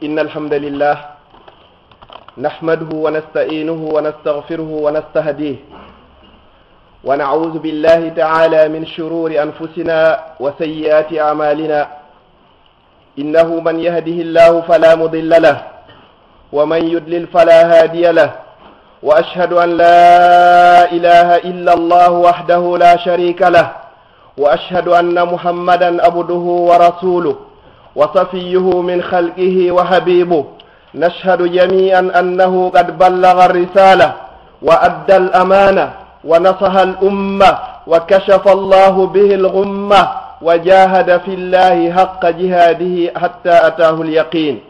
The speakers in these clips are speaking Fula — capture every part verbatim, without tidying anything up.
إن الحمد لله نحمده ونستعينه ونستغفره ونستهديه، ونعوذ بالله تعالى من شرور أنفسنا وسيئات أعمالنا. إنه من يهده الله فلا مضل له، ومن يضلل فلا هادي له، وأشهد أن لا إله إلا الله وحده لا شريك له، وأشهد أن محمدا عبده ورسوله وصفيه من خلقه وحبيبه. نشهد جميعا أنه قد بلغ الرسالة وأدى الأمانة ونصح الأمة وكشف الله به الغمة وجاهد في الله حق جهاده حتى أتاه اليقين.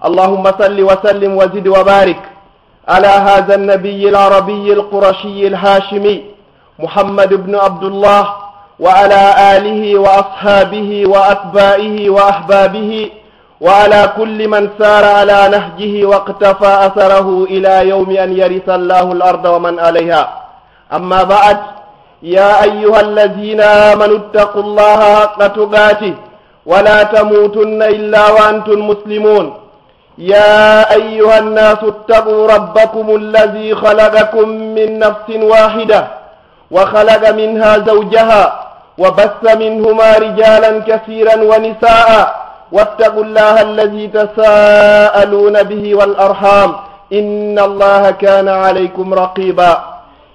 اللهم صل وسلم وزد وبارك على هذا النبي العربي القرشي الهاشمي محمد بن عبد الله، وعلى آله وأصحابه وأتباعه وأحبابه، وعلى كل من سار على نهجه واقتفى أثره إلى يوم أن يرث الله الأرض ومن عليها. أما بعد، يا أيها الذين آمنوا اتقوا الله حق تقاته ولا تموتن إلا وأنتم مسلمون. يا أيها الناس اتقوا ربكم الذي خلقكم من نفس واحدة وخلق منها زوجها وبث منهما رجالا كثيرا ونساء واتقوا الله الذي تساءلون به والأرحام إن الله كان عليكم رقيبا.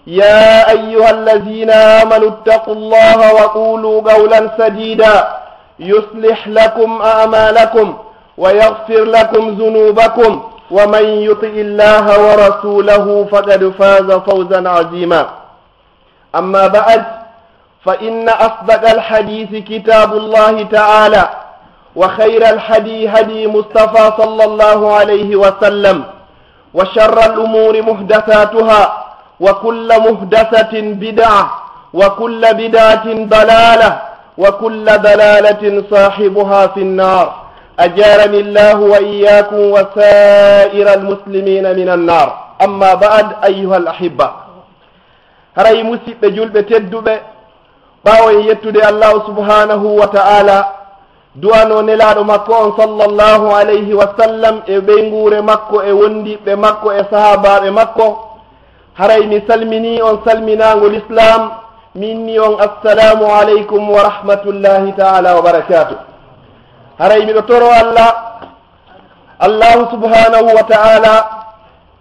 يا أيها الذين آمنوا اتقوا الله وقولوا قولا سديدا يصلح لكم أعمالكم ويغفر لكم ذنوبكم ومن يطع الله ورسوله فقد فاز فوزا عظيما. أما بعد، فإن أصدق الحديث كتاب الله تعالى، وخير الهدي هدي مصطفى صلى الله عليه وسلم، وشر الأمور محدثاتها، وكل محدثة بدعة، وكل بدعة ضلالة، وكل ضلالة صاحبها في النار. أجارني الله وإياكم وسائر المسلمين من النار. أما بعد، أيها الأحبة. Haray musiɓɓe julɓe tedduɓe, ɓaawo en yettude Allahu subhanahu wa ta'ala, du'ano nelaaɗo makko on sallallahu alayhi wa sallam e ɓeynguure makko e wondiɓɓe makko e sahaabaaɓe makko, haray mi salminii on salminaango lislaam, mi inni on assalaamu alaykum wa rahmatullahi ta'ala wa barakaatuh. Haray miɗo toro Allah, Allahu subhanahu wa ta'ala,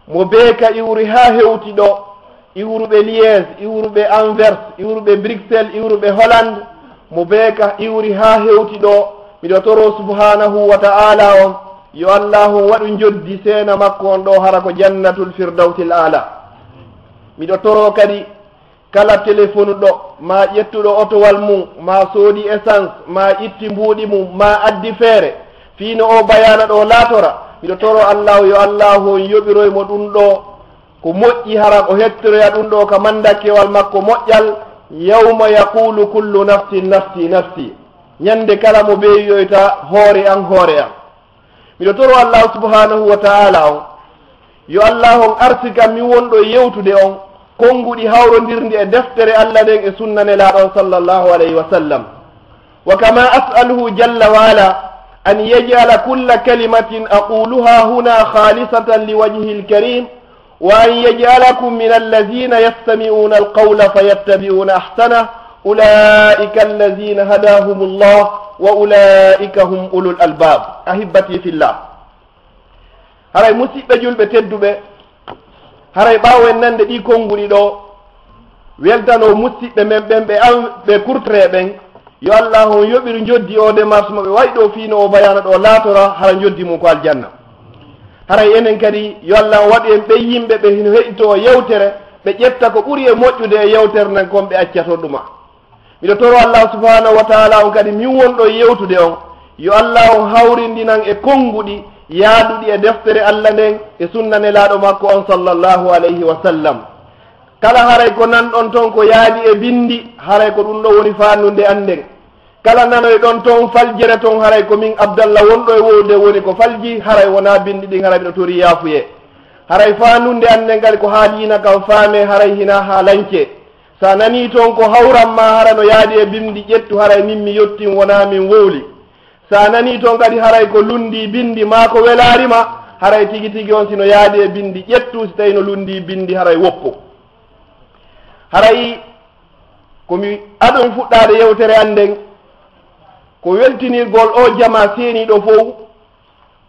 mo bee ka iwri haa hewti ɗo, iwruɓe Liège, iwruɓe Anvers, iwruɓe Bruxelles, iwruɓe Hollande, mo bee ka iwri haa hewti ɗo, miɗo toro subhanahu wa ta'ala on, yo Allahu on waɗu njoddi seena makko on ɗo hara ko jannatul firdawsil aala. Miɗo toro kadi kala telefonu ɗo, ma ƴettuɗo otowal mum, ma soodi essence, ma itti mbuuɗi mum, ma addi feere, fii no o bayaana ɗo laatora, miɗo toro Allahu yo Allahu on yoɓiroy mo ɗum ɗo ko moƴƴi, hara o hettoroya ɗum ɗo ka mandakkewal makko moƴƴal, yawma yaqulu kullu nafsin nafsi, nafsi. Ñande kala mo beeyoyta hoore an, hoore an. Miɗo toro Allahu subhanahu wa ta'ala on, yo Allahu on arsikan min wonɗo e yewtude on, konnguɗi hawrondirndi e deftere Allah nden e sunna Nelaaɗo on sallallahu alayhi wa sallam. وكما أسأله جل وعلا أن يجعل كل كلمة أقولها هنا خالصة لوجهه الكريم، وأن يجعلكم من الذين يستمعون القول فيتبعون أحسنه، أولئك الذين هداهم الله، وأولئك هم أولو الألباب. أحبتي في الله. Haray musiɓɓe julɓe tedduɓe, haray ɓaawo en nande ɗi konnguɗi ɗo, weltano musiɓɓe men ɓen ɓe an-, ɓe kurtre ɓen, yo Allahu on yoɓiru njoddi o démarche mo ɓe waɗi ɗo fii no o bayaana ɗo laatora hara njoddi mum ko aljanna. Haray enen kadi, yo Allahu on waɗu en ɓen yimɓe ɓe hino heɗito o yewtere, ɓe ƴetta ko ɓuri e moƴƴude e yewtere nden kon ɓe acca ton ɗuma. Miɗo toro Allahu subhanahu wa ta'ala on kadi min wonɗo e yewtude on, yo Allahu on hawrindinan e konnguɗi yaaduɗi e deftere Allah nden e sunna Nelaaɗo makko on sallallahu alayhi wa sallam. Kala haray ko nanɗon ton ko yaadi e bindi, haray ko ɗum ɗo woni faanunde an nden. Kala nanoyɗon ton faljere ton, haray ko min Abdallah wonɗo e wowde woni ko falji, haray wonaa bindi ɗin, haray miɗo tori yaafuyee. Haray faanunde an nden kadi ko haa diina kan faamee, haray hinaa haa lancee. Sa nanii ton ko hawran ma hara no yaadi e bindi, ƴettu, haray min mi yottin, wonaa min wowli. Si a nanii toon kadi haray ko lunndii binndi maa ko welaari ma, haray tigi tigi on si no yaadi e binndi ƴettu, si tawii no lunndii binndi haray woppu. Haray ko mi ado mi fuɗɗaade yewtere an nden, ko weltinirgol oo jamaa seeniiɗo fow,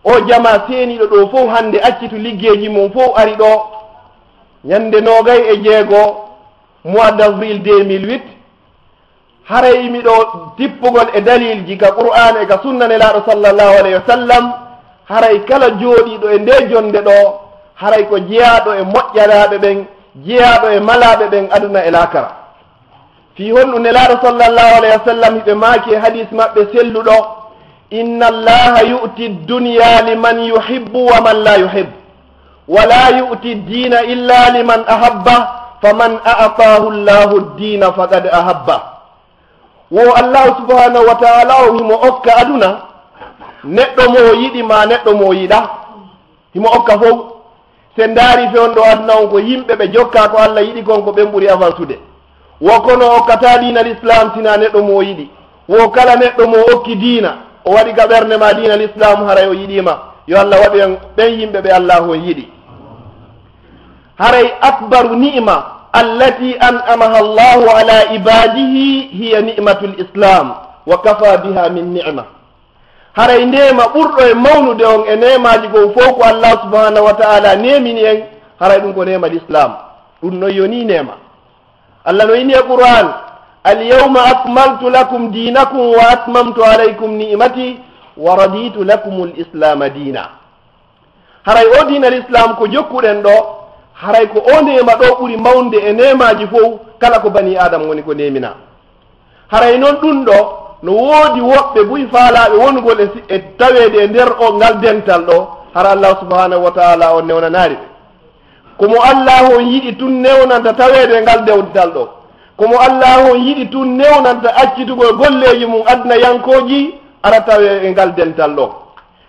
oo jamaa seeniiɗo ɗoo fow hannde accitu liggeeji mum fow ari ɗoo ñannde noogay e jeego mois d'avril deux mille huit. Haray miɗo tippugol e daliilji ka Qur'aana e ka sunna Nelaaɗo sallallahu alayhi wa sallam, haray kala jooɗiiɗo e ndee jonnde ɗoo, haray ko jeyaaɗo e moƴƴanaaɓe ɓen, jeyaaɗo e malaaɓe ɓen aduna e laakara. Fii honɗum Nelaaɗo sallallahu alayhi wa sallam hiɓe maaki e hadiis maɓɓe selluɗo, "Inna Allaha yu'ti dunya liman yuhibbu wa man la yuhibbu." "Wala yu'ti diina illa liman ahabba, faman a'taahu Allahu diina faqad ahabba." Wo Allahu subhanahu wa ta'ala on himo okka aduna neɗɗo mo o yiɗi ma neɗɗo mo o yiɗa. Himo okka fow. Se ndaari fewndo aduna on ko yimɓe ɓe jokka ko Allah yiɗi kon ko ɓen ɓuri avansude. Wo kono o okkata diina l'islam sina neɗɗo mo o yiɗi. Wo kala neɗɗo mo o okki diina, o waɗi ka ɓernde ma diina l'islam haray o yiɗi ma. Yo Allah waɗu en ɓen yimɓe ɓe Allahu on yiɗi. Haray akbaru ni'ma allati an'amaha Allahu ala ibadihi hiya ni'matul islam wa kafa biha min ni'ma. Haray neema ɓurɗo e mawnude on e neemaaji goo fow ko Allah subhanahu wa ta'ala neemini en, haray ɗum ko neema l'islam. Ɗum no yoni neema. Allah no inni e Qur'an, "Al-yawma akmaltu lakum dinakum wa atmamtu alaykum ni'mati wa raditu lakumul islama dina." Haray o diina l'islam ko jokkuɗen ɗoo, haray ko o neema ɗoo ɓuri mawnde e neemaaji fow, kala ko bani Aadama woni ko neeminaa. Haray non ɗum ɗoo, no woodi woɓɓe buy faalaaɓe wonugol e si-, e taweede e nder o ngal dental ɗoo, hara Allah subhanahu wa ta'ala on newnanaali ɓe. Ko mo Allah on yiɗi tun newnanta taweede e ngal dental ɗoo. Ko mo Allah on yiɗi tun newnanta accitugol golleeji mum aduna yankooji, ara tawee e ngal dental ɗoo.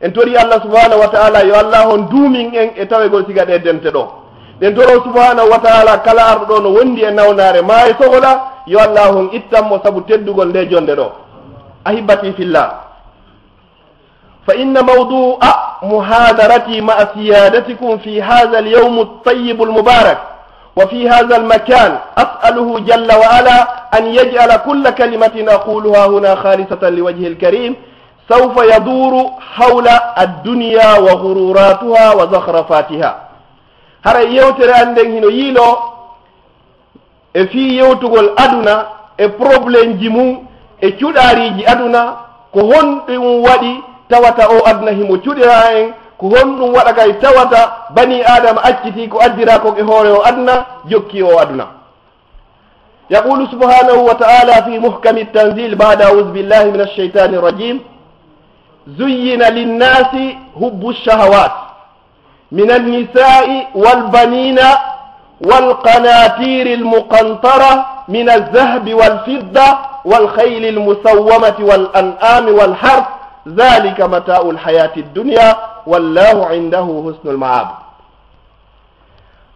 En torii Allah subhanahu wa ta'ala yo Allah on duumin en e tawegol siga ɗee dente ɗoo. Ɗen toroo subhanahu wa ta'ala kala arɗo ɗoo no wondi e nawnaare maa e sogola, yo Allah on ittan mo sabu teddugol ndee jonnde ɗoo. Ahibbati fillah. فإن موضوع محاضرتي مع سيادتكم في هذا اليوم الطيب المبارك وفي هذا المكان أسأله جل وعلا أن يجعل كل كلمة أقولها هنا خالصة لوجهه الكريم سوف يدور حول الدنيا وغروراتها وزخرفاتها. Haray yewtere an nden hino yiiloo e fii yewtugol aduna e problèmeji mum e cuɗaariiji aduna, ko honɗum waɗi tawata o aduna himo cuɗiraa en, ko honɗum waɗa kay tawata banii Aadama accitii ko addiraa kon e hoore o aduna, jokkii o aduna. يقول سبحانه وتعالى في محكم التنزيل بعد أعوذ بالله من الشيطان الرجيم، زين للناس حب الشهوات من النساء والبنين والقناطير المقنطرة من الذهب والفضة والخيل المسومة والأنعام والحرث ذلك متاع الحياة الدنيا والله عنده حسن المآب.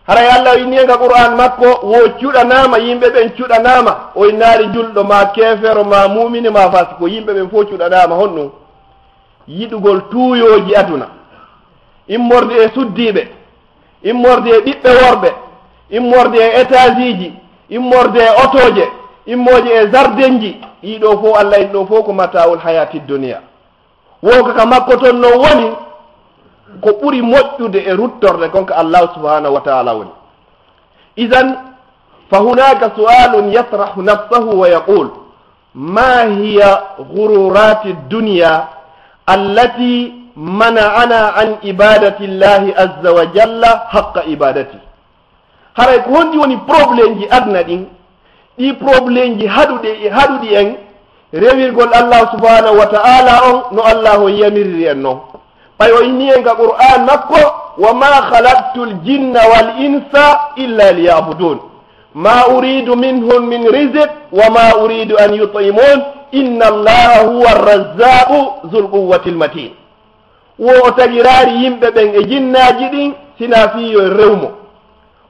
Haray Allah o inni en ka Qur'an makko, wo cuɗanaama, yimɓe ɓen cuɗanaama, o innaali julɗo, maa keefero, maa muumini, maa faasiko, yimɓe ɓen fow cuɗanaama. Honɗum? Yiɗugol tuuyooji aduna, immorde e suddiiɓe, immorde e ɓiɓɓe worɓe, immorde e étageiji, immorde e otooje, immorde e zardenji, ɗii ɗoo fow Allah inni ɗoo fow ko mataa'ul hayaati duniya. Wonko ka makko ton non woni ko ɓuri moƴƴude e ruttorde kon ka Allah subhanahu wa ta'ala woni. Idan, fa hunaka su'alun yatrahu nafsahu wa yaqul, ma hiya ghururati dunya allati mana'ana an ibadati Allahi azza wa jalla haqqa ibadati? Haray ko honɗi woni problemeji aduna ɗin? Ɗi problemeji haɗuɗe, haɗuɗi en rewirgol Allah subhanahu wa ta'ala on no Allah on yamiriri en non. Ɓay o inni en ka Qur'an makko, "Wa ma khalaqtul jinna wal insa illa liya'budun. Ma uridu minhum min rizq, wa ma uridu an yut'imun. Inna Allaha huwa ar-razzaqu dhul quwwatil matin." Wo o tagiraali yimɓe ɓen e jinnaaji ɗin, sinaa fii yo en rew mo.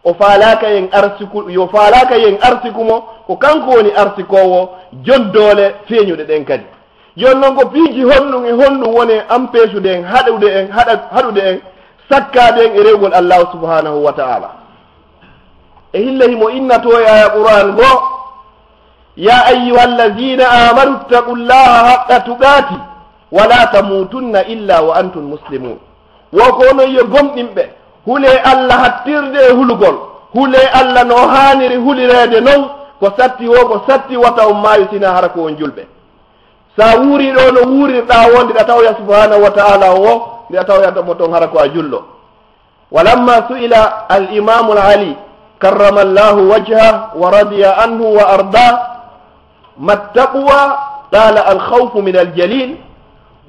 O faalaaka en arsiku, yo faalaaka yo en arsiku mo, ko kanko woni arsikoowo, joddoole feeñuɗe ɗen kadi. Jooni noon, ko piiji honɗum e honɗum woni en ampeesude en, haɗude en, haɗa-, haɗude en, sakkaade en e rewgol Allaahu subhaanahu wa ta'ala? E hille himo innatoo e aaya Qur'aan goo, "Yaa ayyuhal laziina aamanu ittaqullaaha haqqa tuqaati wa laa tamuutunna illaa wa antum muslimuun." Wo ko onon yo gomɗinɓe, hulee Alla hattirde e hulugol, hulee Alla no haaniri hulireede non, ko satti wo ko satti, wota on maayu sinaa hara ko on julɓe. Sa wuuri ɗo no wuurirɗaa wo, nde a tawoya subhaanahu wa ta'ala wo, nde a tawoya mo ton hara ko a julɗo. ولما سئل الإمام علي كرم الله وجهه ورضي عنه وأرضاه: "ما التقوى؟" قال: "الخوف من الجليل،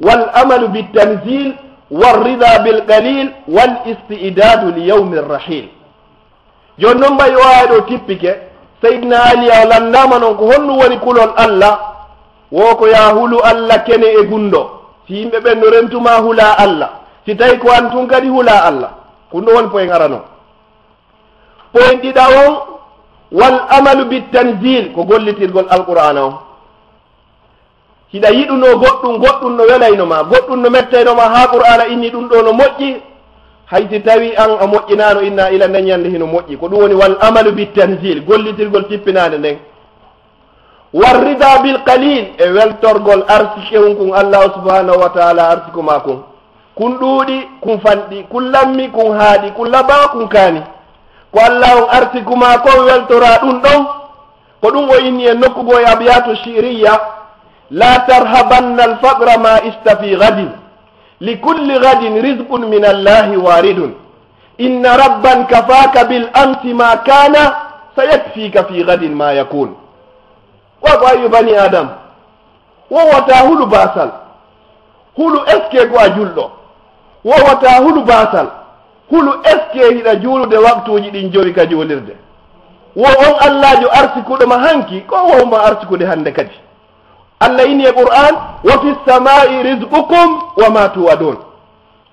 والأمل بالتنزيل، والرضا بالقليل، والاستعداد ليوم الرحيل." Jooni noon, mbay o aya ɗo tippike, Seydina Ali o lanndaama noon ko honɗum woni kulol Alla, wo ko yaa hulu Alla kene e gunndo. Si yimɓe ɓen no rentu maa hulaa Alla, si tawi ko an tun kadi hulaa Alla, ko ɗum woni poyen arano. Poyen ɗiɗa on, wal amalu bit tanzil, ko gollitirgol Alqur'aana on. Hiɗa yiɗunoo goɗɗum, goɗɗum no welayno ma, goɗɗum no mettayno ma, haa Qur'aana inni ɗum ɗo no moƴƴi, hay si tawi an a moƴƴinaano, inna ila nden ñande hino moƴƴi. Ko ɗum woni wal amalu bit tanzil, gollitirgol tippinaande nden. War rida bil qalil, e weltorgol arsikehun kun Allahu subhanahu wa ta'ala arsiku ma kun. Kun ɗuuɗi, kun fanɗi, kun lammi, kun haaɗi, kun laba, kun kaani. Ko Allahu on arsiku ma kon, weltoraa ɗum ɗon. Ko ɗum o inni e nokku goo e abiyatu shi'riyya: "La tarhabanna al-faqra ma ishta fi ghadin. Li kulli ghadin rizqun min Allahi waridun. Inna rabban kafaka bil amsi ma kana, sayakfika fi ghadin ma yakun." Wa ko ayu bani Adam. Wowataa hulu baasal. Hulu eske ko a julɗo. Wowataa hulu baasal. Hulu eske hiɗa juulude waktuuji ɗin jowi ka juulirde. Wo on Allaajo arsikuɗo ma hanki, ko wo ma arsikude hannde kadi. Allah inni e Qur'an: "Wa fis samaa'i rizqukum wa ma tu'adun."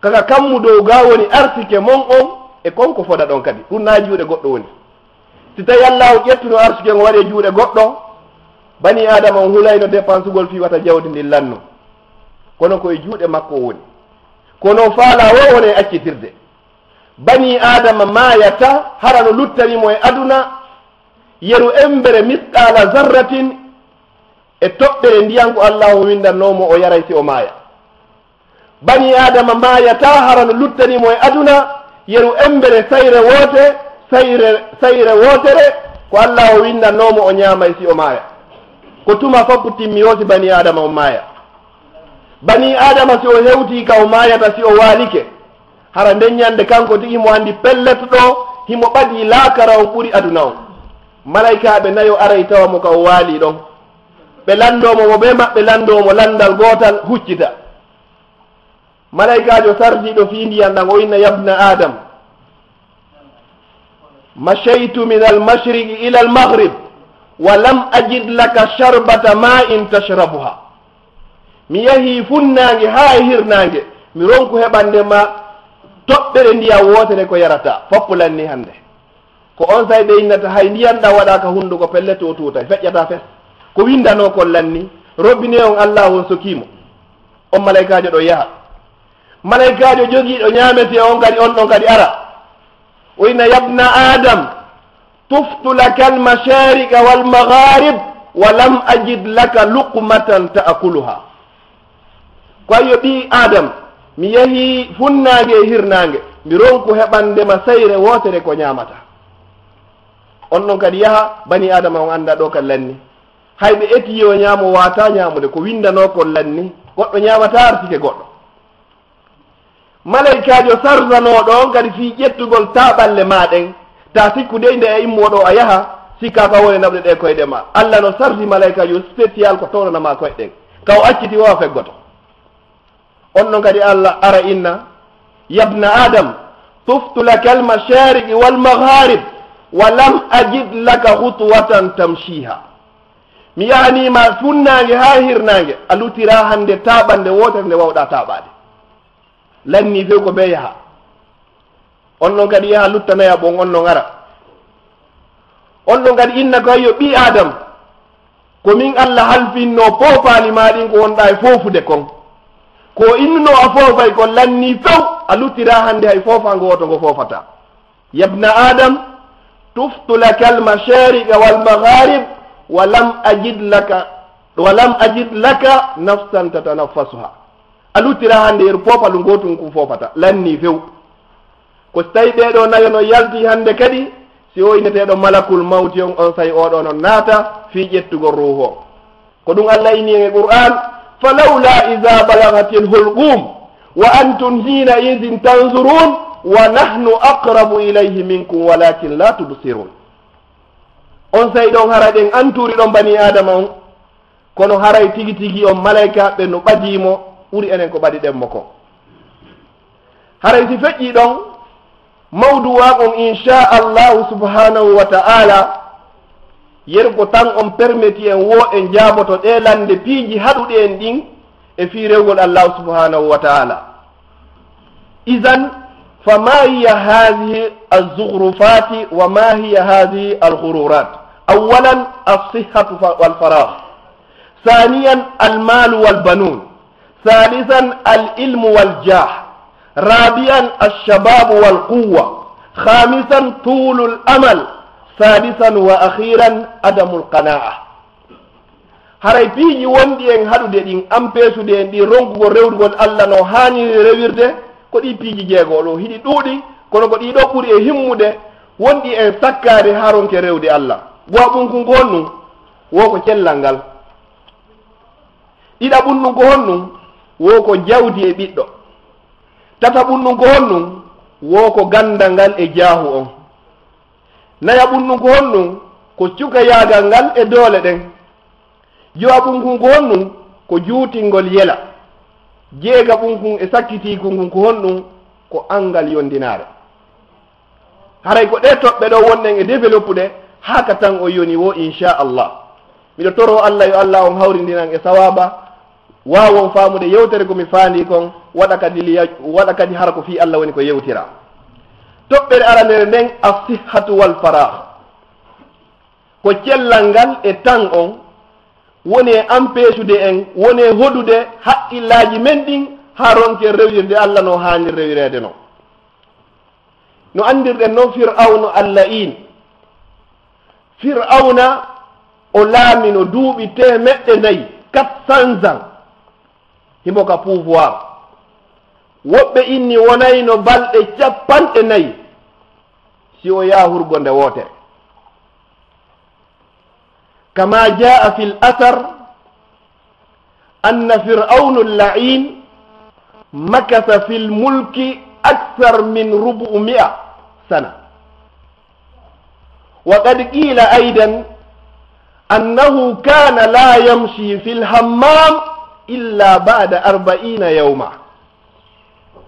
Kaka kammu dow ga woni arsike mon on, e kon ko foda ɗon kadi. Ɗum na juuɗe goɗɗo woni. Si tawi Allaahu ƴettuno arsike on waɗi e juuɗe goɗɗo, bani Aadama on hulayno dépensugol fii wata jawdi ndin lanno. Kono ko e juuɗe makko o woni. Kono faala wo woni e accitirde. Bani Aadama maayata hara no luttani mo e aduna yeru embere misqaala zarratin e toɓɓere ndiyan ko Allaahu windannoo mo o yaray si o maaya. Bani Aadama maayataa hara no luttani mo e aduna yeru embere sayre woote, sayre, sayre wootere ko Allaahu windannoo mo o ñaamay si o maaya. Ko tuma fof timmi o si bani Aadama on maaya. Bani Aadama si o hewtii ka o maayata si o waalike, hara nden ñande kanko tigi himo anndi pellet ɗo himo ɓadii laakara on ɓuri aduna on. Malaykaaɓe nayo aray tawa mo ka o waalii ɗon. Ɓe lanndoo mo, mo ɓe maɓɓe lanndoo mo lanndal gootal huccita. Malaykaajo sardiiɗo fii ndiyan ɗan o inna: "Yabna Adam, mashaytu min al-mashriqi ila al-maghrib, wa lam ajid laka sharbata ma'in tashrabuha." Mi yahii funnaange haa e hirnaange, mi ronku heɓande ma toɓɓere ndiyan wootere ko yarataa. Foppu lanni hannde. Ko on say ɓe innata hay ndiyan ɗan waɗaa ka hunnduko pellet o tuutay, feƴƴataa fes. Ko windanoo kon lanni, robbine on Allaahu on sokii mo. On malaykaajo ɗo yaha. Malaykaajo jogiiɗo ñaametee on kadi, on ɗon kadi ara. O inna: "Yabna Adam, tuftu laka al-mashariqa wal-magharib, wa lam ajid laka luqmatan ta'kuluha." Ko ayyo ɓii Adam, mi yahii funnaange e hirnaange, mi ronku heɓande ma sayre wootere ko ñaamata. On ɗon kadi yaha, bani Adama on annda ɗo ka lanni. Hay ɓe eti yo ñaamo waata ñaamude, ko windanoo kon lanni, goɗɗo ñaamataa arsike goɗɗo. Malaykaajo sardanooɗo on kadi fii ƴettugol taaɓalle maa ɗen, taa sikku dey nde a immoo ɗo a yaha, sikkaa ka woni naɓude ɗe koyɗe maa. Alla no sardi malaykaajo spécial ko townana maa koyɗe ɗen. Ka o acciti wo a feggoto. On ɗon kadi Alla ara inna: "Yabna Adam, tuftu laka al-mashariqi wal-magharib, wa lam ajid laka khutwatan tamshiha." Mi yahanii ma funnaange haa hirnaange, a lutiraa hannde taaɓannde wootere nde wawɗaa taaɓaade. Lanni few ko bee yaha. On ɗon kadi yaha luttanaya ɓon, on ɗon ara. On ɗon kadi inna ko ayyo ɓii Adam. Ko min Alla halfinnoo poofaali maa ɗin ko wonɗaa e foofude kon. Ko innuno a foofay kon lannii few, a luttiraa hannde hay foofa ngooto ngo foofataa. يا ابن آدم، طفت لك المشارق والمغارب ولم أجد لك، ولم أجد لك نفسا تتنفسها. A luttiraa hannde yeru poofalu ngootu ngu foofata, lannii few. Ko si tawii ɓee ɗoo nayo no yaltii hannde kadi, si o inneteeɗo malakul mawti on, onsay oo ɗoo no naata fii ƴettugol ruuhu on. Ko ɗum Alla inni en e Qur'aan, فلولا إذا بلغت الحلقوم وأنتم حينئذ تنظرون ونحن أقرب إليه منكم ولكن لا تبصرون. Onsay ɗon hara ɗen antuuri ɗon banii Aadama on, kono haray tigi tigi on malaykaaɓe no ɓadii mo, ɓuri enen ko ɓadiɗen mo kon. Haray si feƴƴii ɗon, mawduwaa on, insha Allahu subhanahu wa ta'ala, yer ko tan on permeti en wo en jaaboto ɗee lannde piiji haɗuɗi en ɗin e fii rewgol Allahu subhanahu wa ta'ala. Izan, fama hiya hadhihi alzukhrufati wa ma hiya hadhihi alghururat? Awwalan, alsihhatu fa-, walfaragh. Thaniyan, almalu walbanun. Thalithan, alilmu waljah. Rabian, alshababu walquwwa. Khamisan, tulul amal. Sadisan wa akhiran, adamul qanaa. Haray piiji wonɗi en haɗude ɗin, ampeesude en ɗin ronkugol rewrugol Alla no haaniri rewirde, ko ɗii piiji jeegoo ɗoo. Hiɗi ɗuuɗi, kono ko ɗii ɗoo ɓuri e himmude, wonɗi en sakkaade haa ronke rewde Alla. Go'a ɓunkun ko honɗun? Wo ko cellal ngal. Ɗiɗaɓun ɗun ko honɗun? Wo ko jawdi e ɓiɗɗo. Tataɓun ɗun ko honɗun? Wo ko ganndal ngal e jaahu on. Nayaɓun ɗun ko honɗun? Ko cukayaagal ngal e doole ɗen. Jowaɓun kun ko honɗun? Ko juutingol yela. Jeegaɓun kun e sakkitiikun kun ko honɗun? Ko anngal yondinaare. Haray ko ɗee toɓɓe ɗoo wonɗen e développude haa ka tan o yoni woo, insha Allah. Miɗo toroo Alla yo Alla on hawrindinan e sawaaba, waawon faamude yewtere ko mi faandii kon, waɗa kadi liya-, waɗa kadi hara ko fii Alla woni ko yewtiraa. Toɓɓere aranere nden, as-sihhatu wal faragh. Ko cellal ngal e tan on, woni e ampeesude en, woni e hoɗude haqqillaaji men ɗin haa ronken rewirde Alla no haaniri rewireede non. No anndirɗen non, Fir'awna al-la'iin. Fir'awna o laamino duuɓi teemeɗɗe nayi, quatre cents ans, himo ka pouvoir. Woɓɓe inni wonayno balɗe cappanɗe nayi, si o yaha hurgo nde wootere. كما جاء في الأثر أن فرعون اللعين مكث في الملك أكثر من ربعمائة سنة. وقد قيل أيضا أنه كان لا يمشي في الحمام إلا بعد أربعين يوما.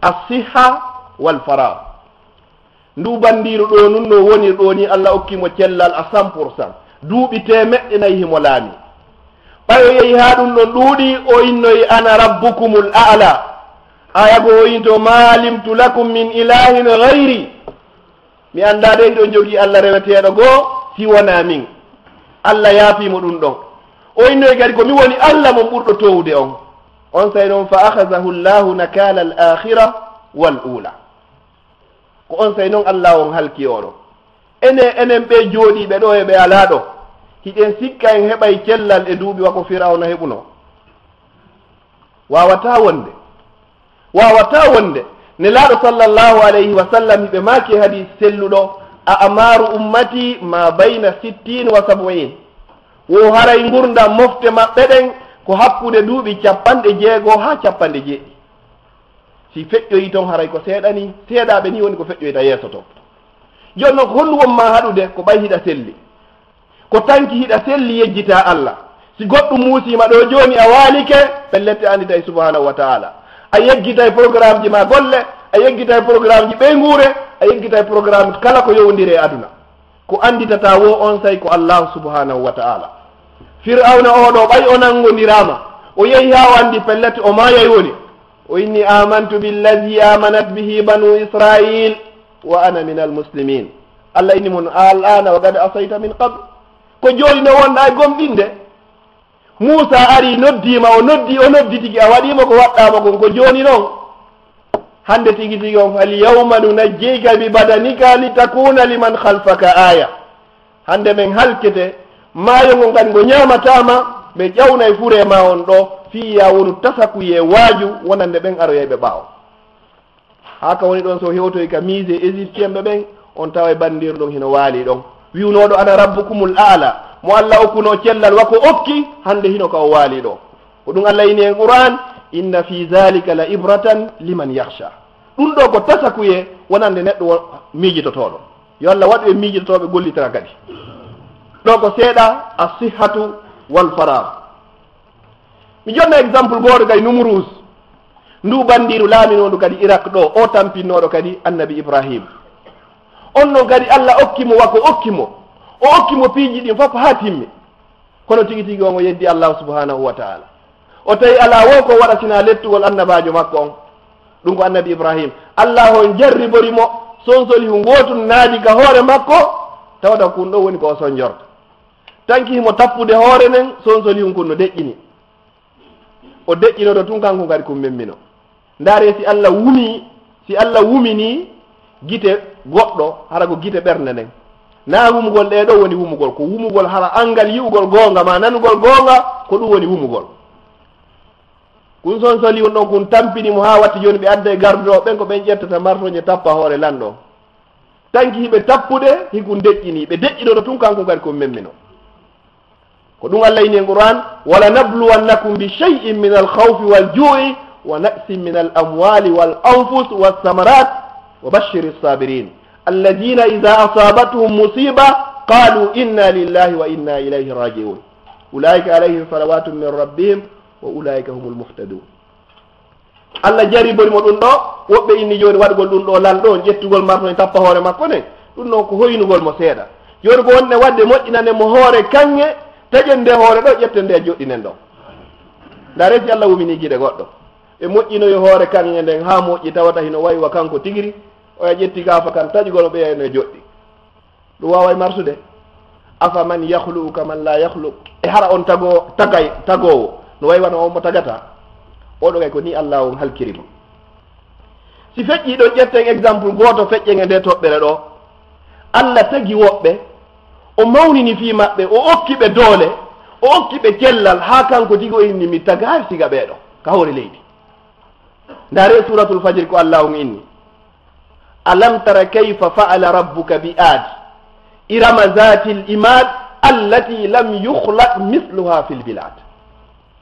الصحة والفراغ. Ndu banndiiru ɗoo nun no woniri ɗoo ni, Alla okki mo cellal a cent pour cent. Duuɓi teemeɗɗe nayi himo laami. Ɓay o yehi haa ɗun ɗon ɗuuɗi, o innoyi, "Ana rabbukumul a'la." Aaya goo o inni to, "Ma alimtu lakum min ilahin ghayri." Mi anndaa de hiɗon jogii Alla reweteeɗo goo si wonaa min. Alla yaafii mo ɗun ɗon. O innoyi kadi, "Ko mi woni Alla mon ɓurɗo toowude on." Onsay non, "Fa akhazahu Allahu nakala al-akhira wal ula." Ko onsay non Alla on halki oɗo. Enen, enen ɓee jooɗiiɓe ɗoo e ɓe alaa ɗoo, hiɗen sikka en heɓay cellal e duuɓi wa ko Fir'awna heɓunoo? Waawataa wonde. Waawataa wonde. Nelaaɗo sallallahu alayhi wa sallam, hiɓe maaki e hadiis selluɗo, "A'maaru ummati ma bayna sittin wa sab'in." Wo haray ngurndan mofte maɓɓe ɗen ko hakkunde duuɓi cappanɗe jeego haa cappanɗe jeeɗiɗi. Si feƴƴoyi ton, haray ko seeɗa ni, seeɗaaɓe ni woni ko feƴƴoyta yeeso ton. Jooni non, ko honɗun won maa haɗude? Ko ɓay hiɗa selli. Ko tanki hiɗa selli yejjitaa Alla. Si goɗɗun muusii ma ɗoo jooni a waalike, pellet a annditay subhaanahu wa ta'ala. A yeggitay programmeji maa golle, a yeggitay programmeji ɓeynguure, a yeggitay programme kala ko yowondiri e aduna. Ko annditataa woo onsay ko Allaahu subhaanahu wa ta'ala. Fir'awna oo ɗoo, ɓay o nanngondiraama, o yehi haa o anndi pellet o maayay woni. O inni, "Amantu billazi amanat bihi banu Israil wa ana minal muslimin." Alla inni mo, "Al'ana wa qad asayta min qabl." Ko jooni no wonɗaa e gomɗinde. Muusa ari, noddiima, o noddi, o noddi tigi, a waɗiima ko waɗɗaama kon, ko jooni non. Hannde tigi tigi on, "Fal yawma nunajjika bi badanika litakuna liman khalfaka aya." Hannde men halkete, maayo ngon kadi ngo ñaamataa ma, ɓe ƴawnay furee ma on ɗo, fii yaa wonu tasakuye waaju wonande ɓen aroyayɓe ɓaawo. Haa ka woni ɗon, so hewtoy ka musée égyptien ɓe ɓen, on taway banndiiru ɗon hino waali ɗon. Wi'unooɗo, "Ana rabbukumul a'la", mo Alla okkunoo cellal wa ko okki, hannde hino ka o waali ɗo. Ko ɗum Alla inni en Qur'an, "Inna fi zalika la ibratan liman yakhsha." Ɗum ɗo ko tasakuye wonande neɗɗo wo-, miijitotooɗo. Yo Alla waɗu en miijitotooɓe gollitira kadi. Ɗo ko seeɗa, as-sihhatu wal faragh. Mi jonna exemple gooto kay, Numrus. Ndu banndiiru laaminoondu kadi Irak ɗo, o tampinnooɗo kadi Annabi Ibrahim. On non kadi Alla okki mo wa ko okki mo. O okki mo piiji ɗin fof haa timmi. Kono tigi tigi on o yeddi Allahu subhanahu wa ta'ala. O tawi alaa wo ko waɗa sinaa lettugol annabaajo makko on. Ɗum ko Annabi Ibrahim. Alla on jarribori mo, sonsolihun gootun naadi ka hoore makko, tawata kun ɗo woni ko o sonjorta. Tanki himo tappude hoore nden, sonsolihun kun no deƴƴini. O deƴƴinoto tun kanko kadi kun memmino. Ndaare si Alla wumi, si Alla wumini gite goɗɗo, hara ko gite ɓernde nden. Naa wumugol ɗee ɗo woni wumugol, ko wumugol hara anngal yi'ugol goonga maa nanugol goonga, ko ɗum woni wumugol. Kun sonsolihun ɗon kun tampini mo haa watti jooni ɓe adda e garduɗo ɓen ko ɓen ƴettata martoje tappa hoore lanɗo. Tanki hiɓe tappude, hikun deƴƴini, ɓe deƴƴinoto tun kanko kadi ko memmino. Ko ɗum Alla inni en Qur'an, "Wala nabluwannakum bi shay'in min al khawfi wal ju'i wa naqsin min al amwali wal anfus was samarat wa bashshiris sabirin. Alladhina idha asabatuhum musiba qalu inna lillahi wa inna ilayhi raji'un. Ulaika alayhim salawatun min rabbihim wa ulaika humul muhtadun." Alla jaribori mo ɗum ɗo, woɓɓe inni jooni waɗugol ɗum ɗo lanɗo, ƴettugol marto e tappa hoore makko ne, ɗum ɗon ko hoynugol mo seeɗa. Jooni ko wonde waɗde moƴƴinane mo hoore kaŋŋe, taƴen nde hoore ɗo, ƴetten nde joɗɗinen ɗo. Nda resi Alla wumini giɗe goɗɗo. Ɓe moƴƴinoyi hoore kaŋŋe nden haa moƴƴi tawata hino wayi wa kanko tigiri, oya ƴetti gaafa kan taƴugol mo ɓeya no joɗɗi. Ɗum waaway marsude. Afaman yakhluqu kaman la yakhluq. E hara on tago-, tagay-, tagoowo no wayi wano on mo tagata? Oɗo kay ko ni Alla on halkiri mo. Si feƴƴi ɗon, ƴetten exemple gooto feƴƴen e nde toɓɓere ɗo. Alla tagi woɓɓe, o mawnini fii maɓɓe, o okki ɓe doole, o okki ɓe cellal, haa kanko tigi o inni, "Mi tagaari siga ɓee ɗo ka hoore leydi." Ndaare Suratul Fajr ko Alla on inni, "Alam tara kayfa fa'ala rabbuka bi Ad, irama zatil imad, allati lam yukhlaq misluha fil bilad."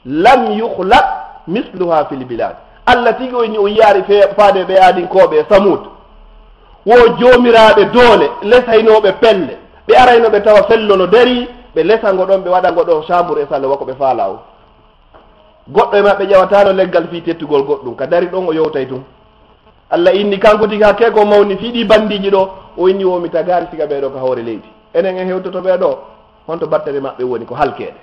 Lam yukhlaq misluha fil bilad. Alla tigi o inni o yiyaari fe-, faade ɓe Aadinkooɓe e Samud. Wo joomiraaɓe doole, lesaynooɓe pelle. Ɓe arayno ɓe tawa fello no darii, ɓe lesango ɗon, ɓe waɗango ɗon chambre e salle wa ko ɓe faalaa o. Goɗɗo e maɓɓe ƴawataano leggal fii tettugol goɗɗum, ka dari ɗon o yowtay tun. Alla inni kanko tigi hakkee ko mawni fii ɗii bandiiji ɗo, o inni wo mi tagaari siga ɓee ɗo ka hoore leydi. Enen en hewtoto ɓee ɗo, honto battane maɓɓe woni? Ko halkeede.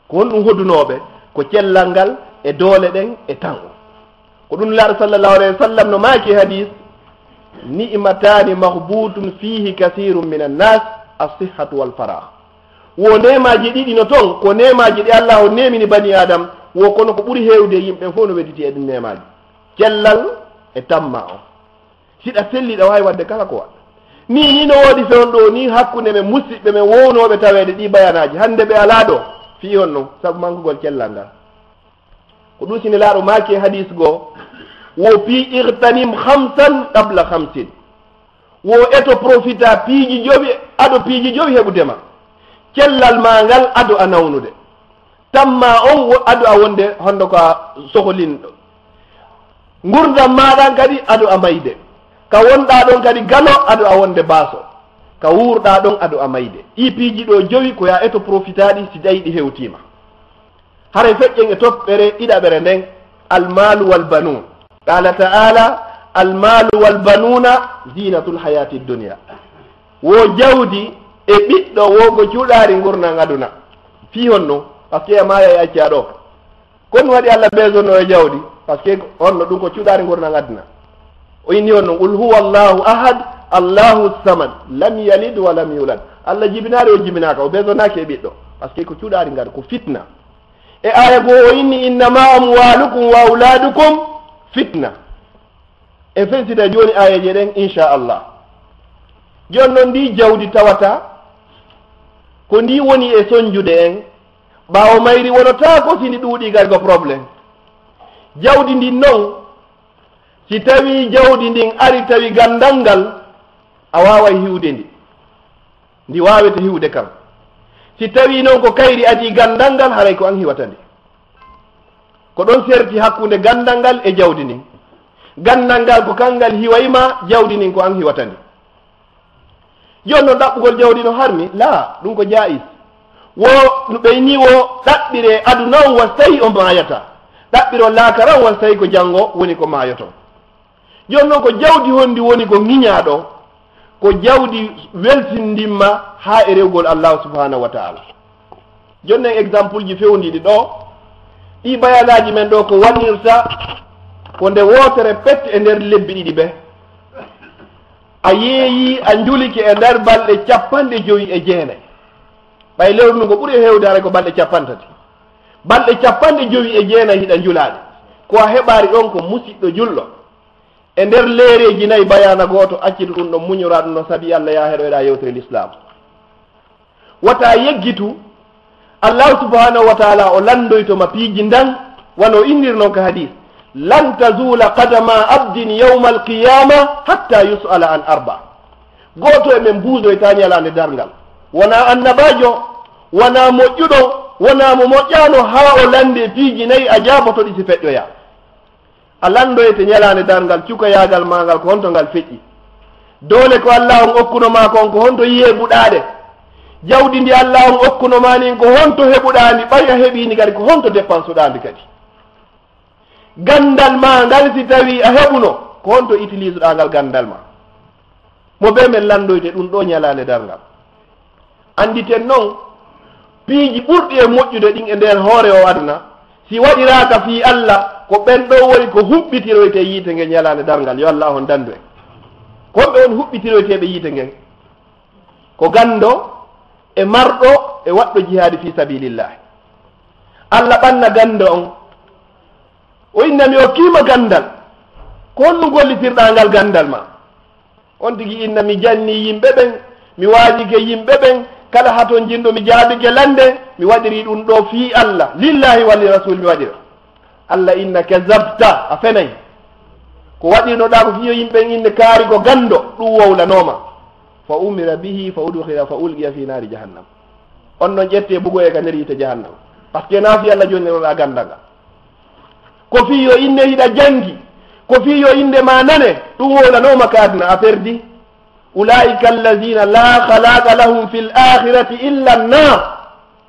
Ko honɗum hodunooɓe? Ko cellal ngal e doole ɗen e tan o. Ko ɗum Nulaaɗo sallallahu alayhi wa sallam no maaki e hadis, "Ni'mataani maghbutun fihi kathirun minan nas, as-sihhatu wal faragh." Wo neemaaji ɗiɗi no ton, ko neemaaji ɗi Alla on neemini bani Adam, wo kono ko ɓuri heewde e yimɓe fof no wedditi e ɗin neemaaji. Cellal e tamma o. Siɗa selli, ɗa waawi waɗde kala ko waɗɗa. Nii, nii no woodi fewndo ɗo nii hakkunde men musiɓɓe men wownooɓe taweede ɗii bayanaaji. Hannde ɓe alaa ɗo. Fii honno? Sabu mankugol cellal ngal. Ko ɗum si Nelaaɗo maaki e hadiis goo, wo fii, "Ightanim khamsan qabla khamsin." Wo eto profita piiji jowi, ado piiji jowi heɓude ma. Cellal maa ngal ado a nawnude. Tamma on wo-, ado a wonde hondo ka soholinɗo. Ngurndan maa ɗan kadi ado a mayde. Ka wonɗaa ɗon kadi galo ado a wonde baaso. Ka wuurɗaa ɗon ado a mayde. Ɗii piiji ɗoo jowi ko ya eto profitaaɗi si tawi ɗi hewtiima. Haray feƴƴen e toɓɓere ɗiɗaɓere nden, almaalu wal banuun. Qaala ta'aala, "Almaalu wal banuuna ziinatul hayaati dunya." Wo jawdi e ɓiɗɗo wo ko cuɗaari ngurndan aduna. Fii honno? Parce que a maaya e acca ɗo. Ko ɗum waɗi Alla beesonno e jawdi? Parce que honno? Ɗum ko cuɗaari ngurndan aduna. O inni honno? "Qul huwa Allahu ahad, Allahu samad, lam yalid wa lam yulad." Alla jibinaari, o jibinaaka, o beesonnaaki e ɓiɗɗo. Parce que ko cuɗaari ngar ko fitna. E aya goo o inni, "Innama amwalukum wa auladukum fitna." E fensida jooni ayaje ɗen, inchallah. Jooni noon ndi jawdi tawata ko ndi woni e sonjude en, ɓaawo mayri wonata ko si ndi ɗuuɗi kadi ko problème. Jawdi ndin noon, si tawi jawdi ndin ari tawi gandal ngal, a waaway hiwde ndi. Ndi waawete hiwde kam. Si tawi noon ko kayri adii gandal ngal, haray ko an hiwata ndi. Ko ɗon serti hakkunde gandal ngal e jawdi ndin. Gandal ngal ko kangal hiway ma, jawdi ndin ko an hiwata ndi. Jooni noon ɗaɓɓugol jawdi no harmi? Laa, ɗum ko jaa'is. Wo no ɓeyni wo ɗaɓɓire aduna on wa so tawi o maayata. Ɗaɓɓiro laakara on wa so tawi ko janngo woni ko maayoto. Jooni noon ko jawdi honndi woni ko ŋiñaaɗo? Ko jawdi weltindimma haa e rewgol Allahu subhanahu wa ta'ala. Jooni noon exemple ji fewndiiɗi ɗo, ɗi bayanaaji men ɗo ko waɗirta ko nde wootere pet e nder lebbi ɗiɗi ɓe. A yeeyi a njulike e nder balɗe capanɗe jowi e jeenay. Ɓay lewru ndu ko ɓuri heewde haray ko balɗe capantati. Balɗe capanɗe jowi e jeenay hiɗa njulaade. Ko a heɓaari ɗon ko musiɗɗo julɗo. E nder leereeji nayi bayaana gooto, accitu ɗum ɗon, muñoraa ɗum ɗon, sabi Allah yaa heɗoyɗaa yewtere Lislaam. Wata yeggitu, Allahu subhanahu wa ta'ala o lanndoyto ma piiji ndan, wano innir non ka hadis, "Lan tazula qadama abdin yawma alqiyama hatta yus'ala an arba." Gooto e men buudoyta ñalaande darngal. Wona annabaajo, wona moƴƴuɗo, wona mo moƴƴaano haa o lannde piiji nayi a jaaboto ɗi si feƴƴoya. A lanndoyte ñalaande darngal, cukayaagal maa ngal, ko honto ngal feƴƴi? Doole ko Allah on okkuno maa kon, ko honto yeebuɗaa ɗe? Jawdi ndi Allah on okkuno maa nin, ko honto heɓuɗaa ndi? Ɓay a heɓii ndi kadi, ko honto dépensuɗaa ndi kadi? Ganndal maa ngal, si tawii a heɓuno, ko honto utilisuɗaa ngal ganndal maa? Mo bee men lanndoyte ɗum ɗoo ñalaande darngal. Annditen non, piiji ɓurɗi e moƴƴude ɗin e nder hoore o aduna, si waɗiraaka fii Allah, ko ɓen ɗoo woni ko huɓɓitiroyte yiite ngen ñalaande darngal. Yo Allah on danndu en. Ko honɓe woni huɓɓitiroyteeɓe yiite ngen? Ko ganndo e marɗo e waɗɗo jihaadi fii sabilillahi. Allah ɓanna ganndo on. O inna mi okkiima ganndal. Ko honɗum gollitirɗaa ngal ganndal maa? On tigi inna mi janni yimɓe ɓen, mi waajike yimɓe ɓen, kala hatonjinɗo mi jaabike lannde, mi waɗiri ɗum ɗoo fii Allah, lillahi wa li rasul mi waɗira. Allah inna kazabta, a fenay. Ko waɗirnoɗaa ko fii yo yimɓe ɓen inne kaari ko ganndo, ɗum wowlanooma. Fa umira bihi fa udkhila fa ulqiya fi naari jahannam. On non ƴettee bugoyee ka nder yiite jahannama. Parce que naa fii Allah jonninoɗaa ganndal ngal. Ko fii yo inne hiɗa janngi, ko fii yo innde maa nane, ɗum wowlanooma ka aduna, a perdi. Ulaika allazina la khalaqa lahum fil akhirati illa an-nar.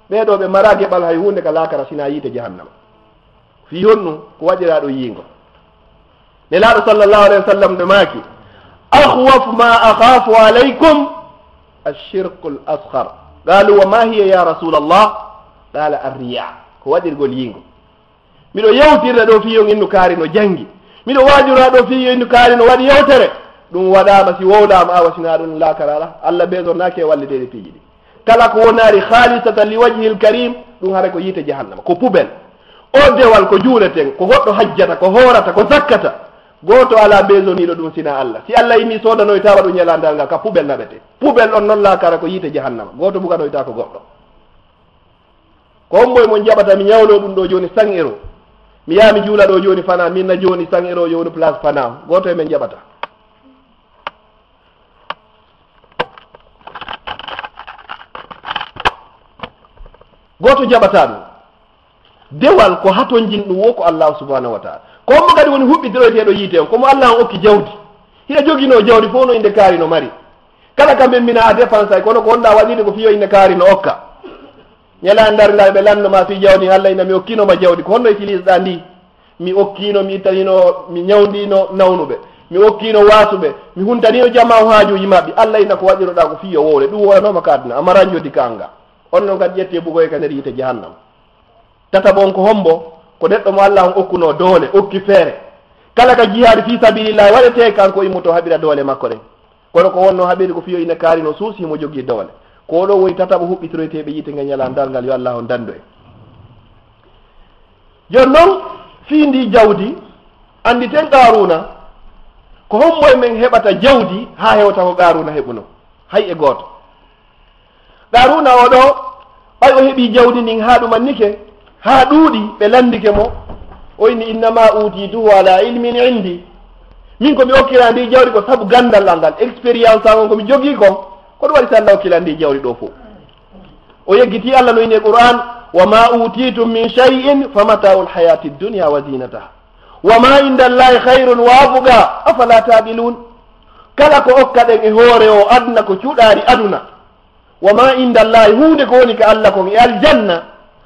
Ɓee ɗoo ɓe maraa geɓal hay huunde ka laakara sinaa yiite jahannama. Fii honɗum? Ko waɗiraaɗo yiingo. Nelaaɗo sallallahu alayhi wa sallam ɓe maaki, "Akhwafu ma akhafu alaykum ash-shirkul asghar." Qalu, "Wa ma hiya ya Rasulallah?" Qala, "Ar-riya." Ko waɗirgol yiingo. Miɗo yewtirde ɗoo fii yo innu kaari no janngi. Miɗo waajora ɗoo fii yo innu kaari no waɗi yewtere. Ɗum waɗaama si wowlaama awa sinaa ɗum laakara alaa. Allah beesornaake e wallideede piiji ɗi. Kala ko wonaari khalisatan li wajhil karim, ɗum hara ko yiite jahannama, ko poubelle. O dewal ko juuleten, ko goɗɗo hajjata, ko hoorata, ko sakkata. Gooto alaa beesoniiɗo ɗum sinaa Allah. Si Allah inni soodanoytaama ɗum ñalaande darngal, ka poubelle naɓete. Poubelle on non laakara ko yiite jahannama. Gooto buganoytaa ko goɗɗo. Ko hombo e mon jaɓata mi ñawlo ɗum ɗoo jooni cent euros? Mi yaha mi juula ɗoo jooni fanaa, min na jooni cent euros yownu place fanaa. Gooto e men jaɓata. Gooto jaɓataa ɗum. Dewal ko hatonjin ɗum wo ko Allahu subhanahu wa ta'ala. Ko hombo kadi woni huɓɓitiroyteeɗo yiite on? Ko mo Allah on okki jawdi. Hiɗa joginoo jawdi fof no innde kaari no mari. Kala ka men mina a dépensay, kono ko honɗaa waɗirde ko fii yo innde kaari no okka. Ñalaande darngal ɓe lanndo ma fii jawdi, Allah inna mi okkiino ma jawdi. Ko honno utilisɗaa ndi? Mi okkiino, mi ittanino, mi ñawndino nawnuɓe. Mi okkiino waasuɓe. Mi huntaniino jamaa o haajuuji maɓɓe. Allah inna ko waɗiroɗaa ko fii yo wowle. Ɗum wowlanooma ka aduna. A maran joddi ka anga. On non kadi ƴettee bugoye ka nder yiite jahannama. Tataɓo on ko hombo? Ko neɗɗo mo Allah on okkunoo doole, okki feere. Kala ka jihaadi fii sabilillahi waɗetee, kanko immoto haɓira doole makko ɗen. Kono ko wonno haɓiri ko fii yo ine kaari no suusi himo jogii doole. Ko ɗo woni tataɓo huɓɓitoroyteeɓe yiite nge ñalaa darngal, yo Allah on danndu en. Jooni noon, fii ndii jawdi, annditen Qaaruuna, ko hombo e men heɓata jawdi haa hewta ko Qaaruuna heɓuno? Hay e gooto. Qaaruuna oo ɗoo, ɓay o heɓii jawdi ndin haa ɗumannike, haa ɗuuɗi, ɓe lanndike mo, o inni, "Innama uutiituhu ala ilmin indi." Min ko mi okkiraa ndii jawdi ko sabu ganndal an ngal, expérience an on ko mi jogii kon, ko ɗum waɗi si Allah okki lan ndii jawdi ɗoo fow. O yeggitii Allah no inni e Qur'aan, "Wa ma uutiitum min shay'in fa mata'ul hayatid dunya wa zinataha. Wa ma inda Allahi khayrun wa abqa, afala ta'qilun." Kala ko okkaɗen e hoore oo aduna ko cuɗaari aduna. "Wa ma inda Allahi", huunde ko woni ka Allah kon e aljanna,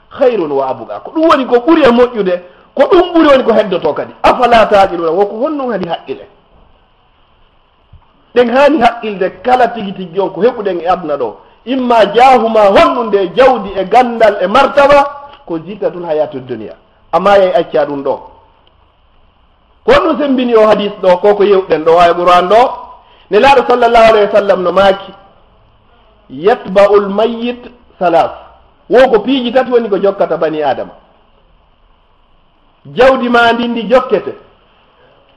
"khayrun wa abqa." Ko ɗum woni ko ɓuri e moƴƴude, ko ɗum ɓuri woni ko heddotoo kadi. "Afala ta'qiluna", wo ko honɗum haɗi haqqile? Ɗen haani haqqilde kala tigi tigi on ko heɓuɗen e aduna ɗoo. Imma jaahuma honɗum nde jawdi e ganndal e martaba, ko zinatul hayatud dunya. Amma yay acca ɗum ɗoo. Ko honɗum semmbini oo hadiis ɗoo, ko ko yewɗen ɗoo, haa e Qur'aan ɗoo, Nelaaɗo sallallahu alayhi wa sallam no maaki, "Yatba'ul mayyit salas." Wo ko piiji tati woni ko jokkata bani Aadama. Jawdi maa ndin ndi jokkete,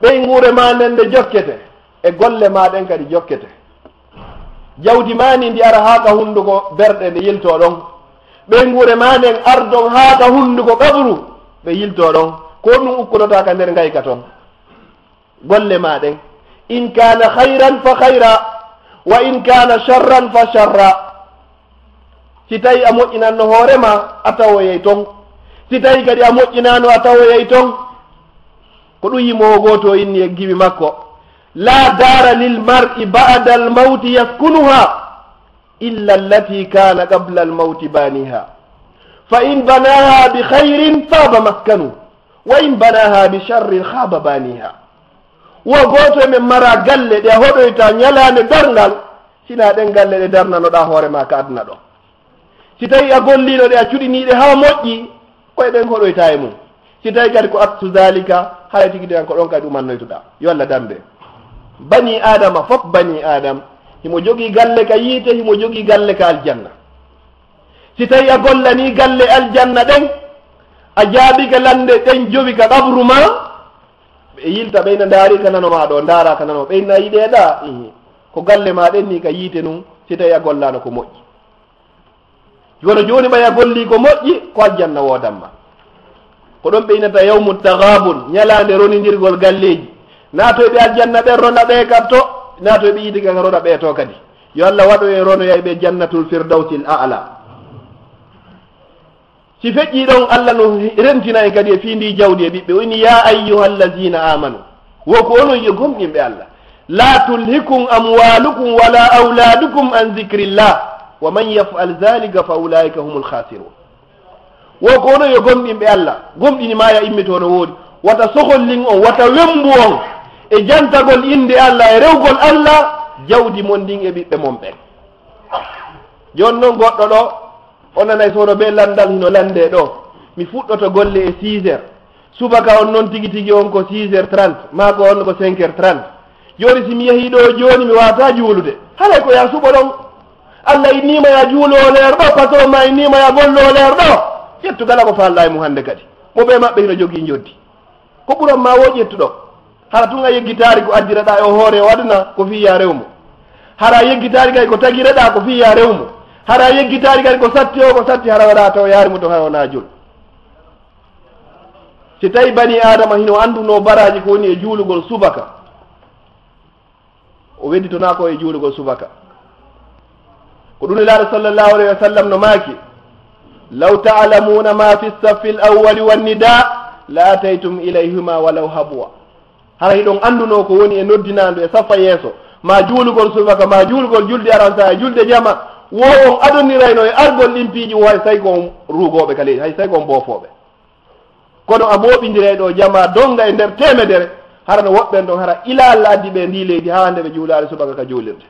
ɓeynguure maa nden nde jokkete, e golle maa ɗen kadi jokkete. Jawdi maa ndin ndi ara haa ka hunnduko berɗe nde yiltoo ɗon. Ɓeynguure maa nden ardon haa ka hunnduko qabru, ɓe yiltoo ɗon. Ko ɗum ukkonotaa ka nder ngayka ton. Golle maa ɗen. In kana khayran fa khayra, wa in kana sharran fa sharra. Si tawi a moƴƴinanno hoore maa, a tawoyay ton. Si tawi kadi a moƴƴinaano, a tawoyay ton. Ko ɗum yimoowo gooto o inni e gimi makko, "La dara lil mar'i ba'dal mawti yaskunuha illa allati kana qabla al mawti baniha. Fa in banaha bi khayrin taba maskanu, wa in banaha bi sharrin khaba baniha." Wo gooto e men mara galle ɗe a hoɗoyta ñalaande darngal, sina ɗen galle ɗe darnanoɗaa hoore maa ka aduna ɗo. Si tawi a golliino ɗe, a cuɗinii ɗe haa moƴƴi, ko e ɗen hoɗoyta e mum. Si tawi kadi ko aksu zalika, haray tigi tigi ko ɗon kadi umannoytuɗaa. Yo Allah danndu en. Bani Aadama fof, bani Aadam, himo jogii galle ka yiite, himo jogii galle ka aljanna. Si tawi a gollanii galle aljanna ɗen, a jaabike lannde ɗen jowi ka qabru maa, ɓe yilta, ɓe ina ndaari ka nano maa ɗo, ndaara ka nano, ɓe ina yiɗeeɗaa, ihi, ko galle maa ɗen ni ka yiite nun, si tawi a gollaano ko moƴƴi. Kono jooni ɓay a gollii ko moƴƴi, ko aljanna woodan ma. Ko ɗon ɓe inata yawmu taghabun, ñalaande ronindirgol galleeji. Naatoyɓe aljanna ɓen rona ɓe ka to, naatoyɓe yiite ka rona ɓe to kadi. Yo Allah waɗu en ronoyayɓe jannatul firdawsil a'la. Si feƴƴii ɗon, Allah no rentina en kadi e fii ndii jawdi e ɓiɓɓe. O inni, "Ya ayyuhallazina amanu." Wo ko onon yo gomɗinɓe Allah. "La tulhikum amwalukum wala awladukum an zikrillah. Wa man yaf'al zalika fa ulaika humul khasirun." Wo ko onon yo gomɗinɓe Allah. Gomɗini maa ya immitoo no woodi. Wata sohollin on, wata wembu on e jantagol innde Allah, e rewgol Allah, jawdi mon ndin e ɓiɓɓe mon ɓen. Jooni non goɗɗo ɗo, o nanay so hono ɓe lanndal hino lanndee ɗo. Mi fuɗɗoto golle e six heures. Subaka on non tigi tigi on ko six heures trente, maa ko on ko cinq heures trente. Jooni si mi yehii ɗo jooni, mi waawataa juulude. Haray ko yaa suɓo ɗon. Allah inniima yaa juulu o leer ɗo, patron maa inniima yaa gollu o leer ɗo. Ƴettu kala ko faalɗaa e mum hannde kadi. Mo ɓe maɓɓe hino jogii njoddi. Ko ɓuran maa wo ƴettuɗo. Hara tun a yeggitaari ko addiraɗaa e o hoore o aduna ko fii yaa rew mo. Hara a yeggitaari kay ko tagireɗaa ko fii yaa rew mo. Hara a yeggitaari kadi ko satti o ko satti hara waɗaa taw yaari mo to hara wonaa jul. Si tawi bani Aadama hino anndunoo baraaji ko woni e juulugol subaka, o wedditonaa ko e juulugol subaka. Ko ɗum Nelaaɗo sallallahu alayhi wa sallam no maaki, "Law ta'lamuna ma fi saffi al-awwali wan nida, la ataytum ilayhima walaw habwa." Hara hiɗon anndunoo ko woni e noddinaandu e saffa yeeso, ma juulugol subaka, ma juulugol julde aransa e julde jama, wo on adonirayno e argol ɗin piiji, wo hay say ko on ruugooɓe ka leydi, hay say ko on boofooɓe. Kono a mooɓindiray ɗo jamaa donnga e nder teemedere, hara no woɓɓen ɗon, hara ila Allah addi ɓe ndii leydi haa hannde ɓe juulaali subaka ka juulirde.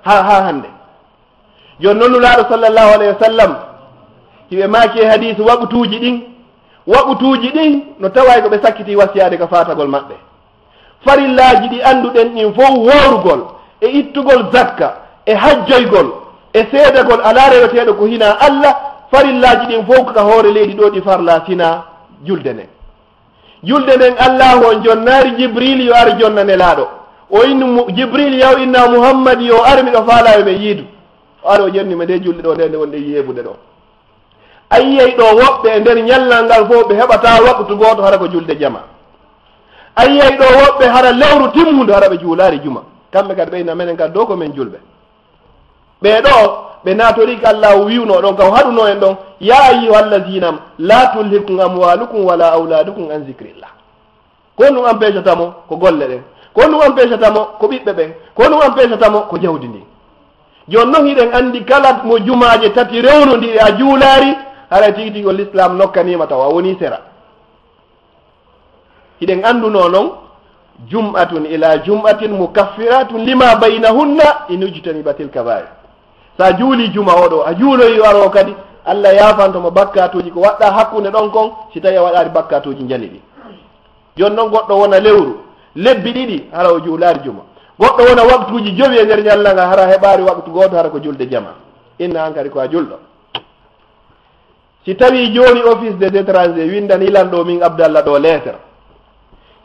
Haa, haa hannde. Jooni non Nulaaɗo sallallahu alayhi wa sallam, hiɓe maaki e hadiis waqtuuji ɗin, waqtuuji ɗin no taway ko ɓe sakkitii wasiyaade ka faatagol maɓɓe. Farillaaji ɗi annduɗen ɗin fow, hoorugol e ittugol zakka e hajjoygol, e seedagol alaa reweteeɗo ko hinaa Allah, farillaaji ɗin fow ko ka hoore leydi ɗoo ɗi farlaa, sinaa julde nden. Julde nden, Allaahu on jonnaari Jibriil yo ar jonna Nelaaɗo. O inni mo, Jibriil, yaw inna Muhammad yo ar, miɗo faalaa yo men yiidu. O ari, o jonni mo nde julde ɗoo, nde nde wonɗen yeebude ɗoo. A yiyay ɗoo woɓɓe e nder ñallal ngal fow ɓe heɓataa waqtu gooto hara ko julde jama. A yiyay ɗoo woɓɓe hara lewru timmundu hara ɓe juulaari juma. Kamɓe kadi ɓe inna menen kadi ɗoo ko men julɓe. Ɓee ɗoo, ɓe naatorii ka Allaahu wi'unoo ɗon, ka o haɗunoo en ɗon, "Yaa ayyuhallazina am, laa tulhikum amwalukum wala awladukum an zikrillah." Ko honɗum empêchata mo? Ko golle ɗen. Ko honɗum empêchata mo? Ko ɓiɓɓe ɓen. Ko honɗum empêchata mo? Ko jawdi ndin. Jooni non hiɗen anndi kala mo jumaaje tati rewnondiri a juulaari, haray tigi tigi o l'islam nokkaniima tawa a wonii sera. Hiɗen anndunoo non, "Jum'atun ila jum'atin mukaffiratun lima baynahunna in ujtanibatil kabair." So a juulii juma oo ɗoo, a juuloyi yo aroo kadi, Allah yaafanto mo bakkaatuuji ko waɗɗaa hakkunde ɗon kon, si tawii a waɗaali bakkaatuuji njani ɗin. Jooni non goɗɗo wona lewru, lebbi ɗiɗi, hara o juulaali juma. Goɗɗo wona waktuuji jowi e nder ñalla ngal, hara heɓaali waktu gooto, hara ko julde jama. Inna an kadi ko a julɗo. Si tawii jooni Office des étrangers winndanii lan ɗoo min Abdallah ɗoo leeter.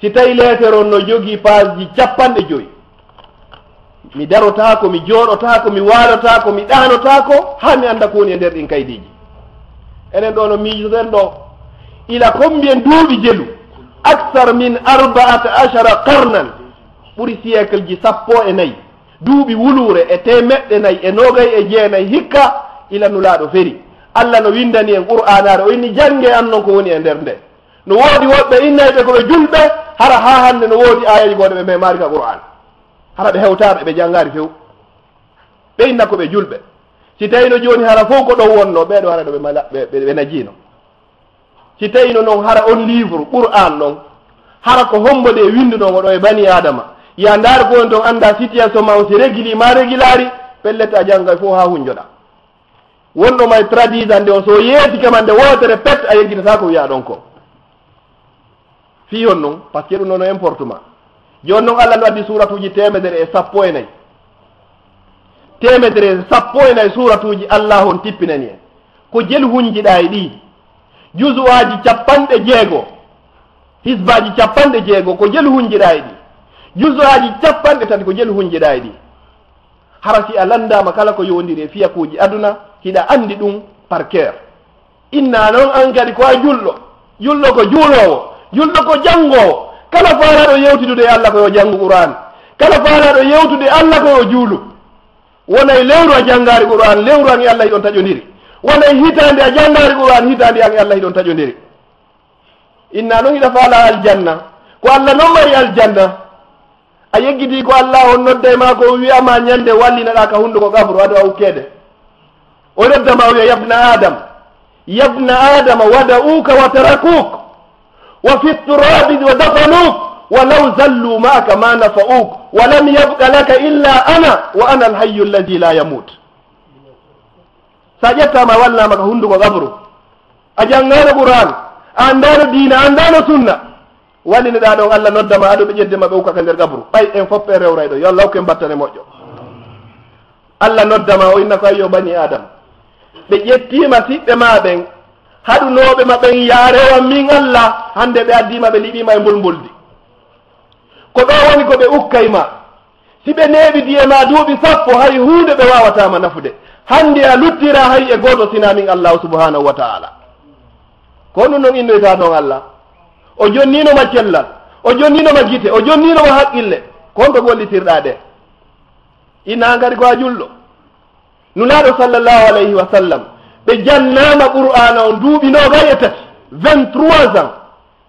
Si tawii leeter on no jogii paasji capanɗe jowi, mi darotaako, mi jooɗotaako, mi waalotaako, mi ɗaanotaako, haa mi annda ko woni e nder ɗin kaydiiji. Enen ɗoo no miijoten ɗoo, ila combien duuɓi jelu? Aksar min arba'ata ashara qarnan, ɓuri siècle ji sappo e nayi. Duuɓi wuluure e teemeɗɗe nayi e noogay e jeenayi hikka ila Nulaaɗo feri. Allah no winndani en Qur'aanaare, o inni, "Jannge an non ko woni e nder nde." No woodi woɓɓe innayɓe ko ɓe julɓe, hara haa hannde no woodi aayeeje gooɗe ɓe memaali ka Qur'aan. Hara ɓe hewtaama, ɓe janngaali few. Ɓe inna ko ɓe julɓe. Si tawii no jooni hara fow ko ɗon wonnoo, ɓee ɗoo hara ɗo ɓe mala-, ɓe, ɓe, ɓe najiino. Si tawii no non hara on livre, Qur'aan non, hara ko hombo nde winndunoo ngo ɗoo e bani Aadama? Yaa ndaar ko woni ton, annda situation ma on si régili ma régilaari, pellet a janngay fow haa hunjoɗaa. Wonɗo ma e traduisande on, so yeeti kama nde wootere pet, a yeggitata ko wi'aa ɗon ko. Fii honɗum? Parce que ɗum ɗoo no importe ma. Jooni non Allah no addi suuratuuji teemedere e sappo e nayi. Teemedere e sappo e nayi suuratuuji Allah on tippinani en. Ko jelu hunjiɗaa e ɗii. Juzuwaaji capanɗe jeego. Hisbaaji capanɗe jeego ko jelu hunjiɗaa e ɗii. Juzuwaaji capanɗe tati ko jelu hunjiɗaa e ɗii. Hara si a lanndaama kala ko yowondiri e fiyakuuji aduna, hiɗa anndi ɗum par cœur. Inna non an kadi ko a julɗo. Julɗo ko juuloowo. Julɗo ko janngoowo. Kala faalaaɗo yewtidude e Allah ko yo janngu Qur'aan. Kala faalaaɗo yewtude e Allah ko yo juulu. Wonay lewru a janngaari Qur'aan, lewru an e Allah hiɗon taƴondiri. Wonay hitaande a janngaari Qur'aan, hitaande an e Allah hiɗon taƴondiri. Inna non hiɗa faalaa aljanna. Ko Allah non mari aljanna. A yeggitii ko Allah on nodday ma ko, o wi'a ma ñande wallinaɗaa ka hunnduko qabru, ado a ukkeede. O nodda ma, o wi'a, "Yabna Adam, yabna Adam, wada'uka wa tarakuk, wa fi turabi wa dafanuk, wa law zallu ma'aka ma nafa'uk, wa lam yabqa laka illa ana, wa ana alhayyu alladhi la yamut." Sa ƴettaama, a wallinaama ka hunnduko qabru, a janngaano Qur'aan, a anndaano diina, a anndaano sunna, wallinoɗaa ɗon, Allah nodda ma, ado ɓe ƴedde ma, ɓe ukka ka nder qabru. Ɓay en fof en rewray ɗo, yo Allah hokku en battane moƴƴo. Allah nodda ma, o inna ko, "Ayyo bani Adam, ɓe ƴettiima siɓɓe ma ɓen, haɗunooɓe ma ɓen, yaa rewan min Allah, hannde ɓe addiima, ɓe liɓiima e mbulmbuldi. Ko ɗo woni ko ɓe ukkay ma." Si ɓe neeɓidi e ma duuɓi sappo, hay huunde ɓe waawataa ma nafude. Hannde a luttiraa hay e gooto sinaa min Allaahu subhaanahu wa ta'aala. Ko honɗum non innoytaa ɗon Allah? O jonniino ma cellal, o jonniino ma gite, o jonniino ma haqqille. Ko honto gollitirɗaa ɗe? Inna an kadi ko a julɗo. Nulaaɗo sallallahu alayhi wa sallam, ɓe jannaama Qur'aana on duuɓi noogay e tati, vingt-trois ans.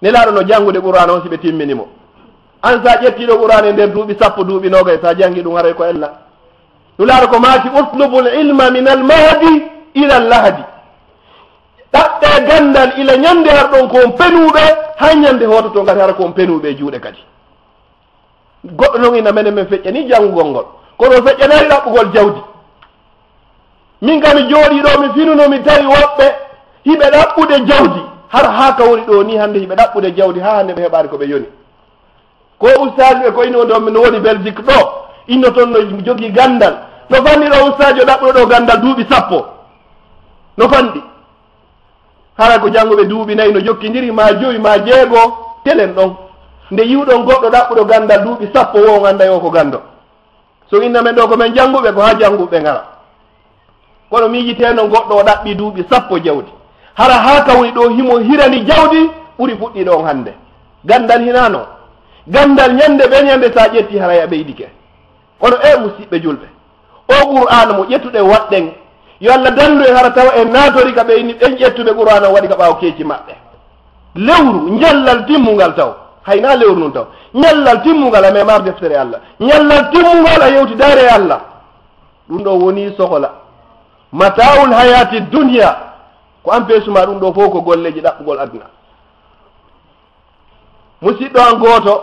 Nelaaɗo no janngude Qur'aana on si ɓe timmini mo. An sa ƴettii ɗo Qur'aana e nder duuɓi sappo, duuɓi noogay, sa janngi ɗum haray ko ella. Nulaaɗo ko maaki, "Utlubul ilma min al mahdi ila al lahdi." Ɗaɓɓee ganndal ila ñannde harɗon ko on penuuɓe, haa ñannde hoototo ngati hara ko on penuuɓe e juuɗe kadi. Goɗɗo non ina menen men feƴƴanii janngugol ngol, kono o feƴƴanaali ɗaɓɓugol jawdi. Min kam mi jooɗii ɗo, mi finuno, mi tawi woɓɓe hiɓe ɗaɓɓude jawdi, har haa ka woni ɗo ni hannde hiɓe ɗaɓɓude jawdi, haa hannde ɓe heɓaali ko ɓe yoni. Ko ustaaji ɓe ko ino ɗo, no woni Belgique ɗo, inno toon no jogii ganndal, No fanɗi ɗo ustaajo ɗaɓɓuɗo ɗo ganndal duuɓi sappo. No fanɗi. Hara ko jannguɓe duuɓi nayi no jokkindiri, ma joyi, ma jeego, telen ɗon. Nde yi'uɗon goɗɗo ɗaɓɓuɗo ganndal duuɓi sappo, wo on annday o ko ganndo. So inna men ɗo ko men jannguɓe, ko haa jannguɓe ngara. Kono miijitee noon goɗɗo o ɗaɓɓi duuɓi sappo jawdi. Hara haa ka woni ɗo himo hirani jawdi ɓuri fuɗɗiiɗo on hannde. Ganndal hinaa noon. Ganndal ñannde bee ñannde, so a ƴetti haray a ɓeydike. Kono e musiɓɓe julɓe, o Qur'aana mo ƴettuɗen waɗɗen, yo Allah danndu en hara tawa en naatori ka ɓe inni ɓen ƴettuɓe Qur'aana o waɗi ka ɓaawo keeci maɓɓe. Lewru, ñallal timmungal taw, hay naa lewru nun taw, ñallal timmungal a meemaar deftere Allah, ñallal timmungal a yewtidaare e Allah. Ɗum ɗo woni sokola. Mata'ul hayati dunya, ko ampeesu ma ɗum ɗo fof ko golleeji ɗaɓɓugol aduna. Musiɗɗo an gooto,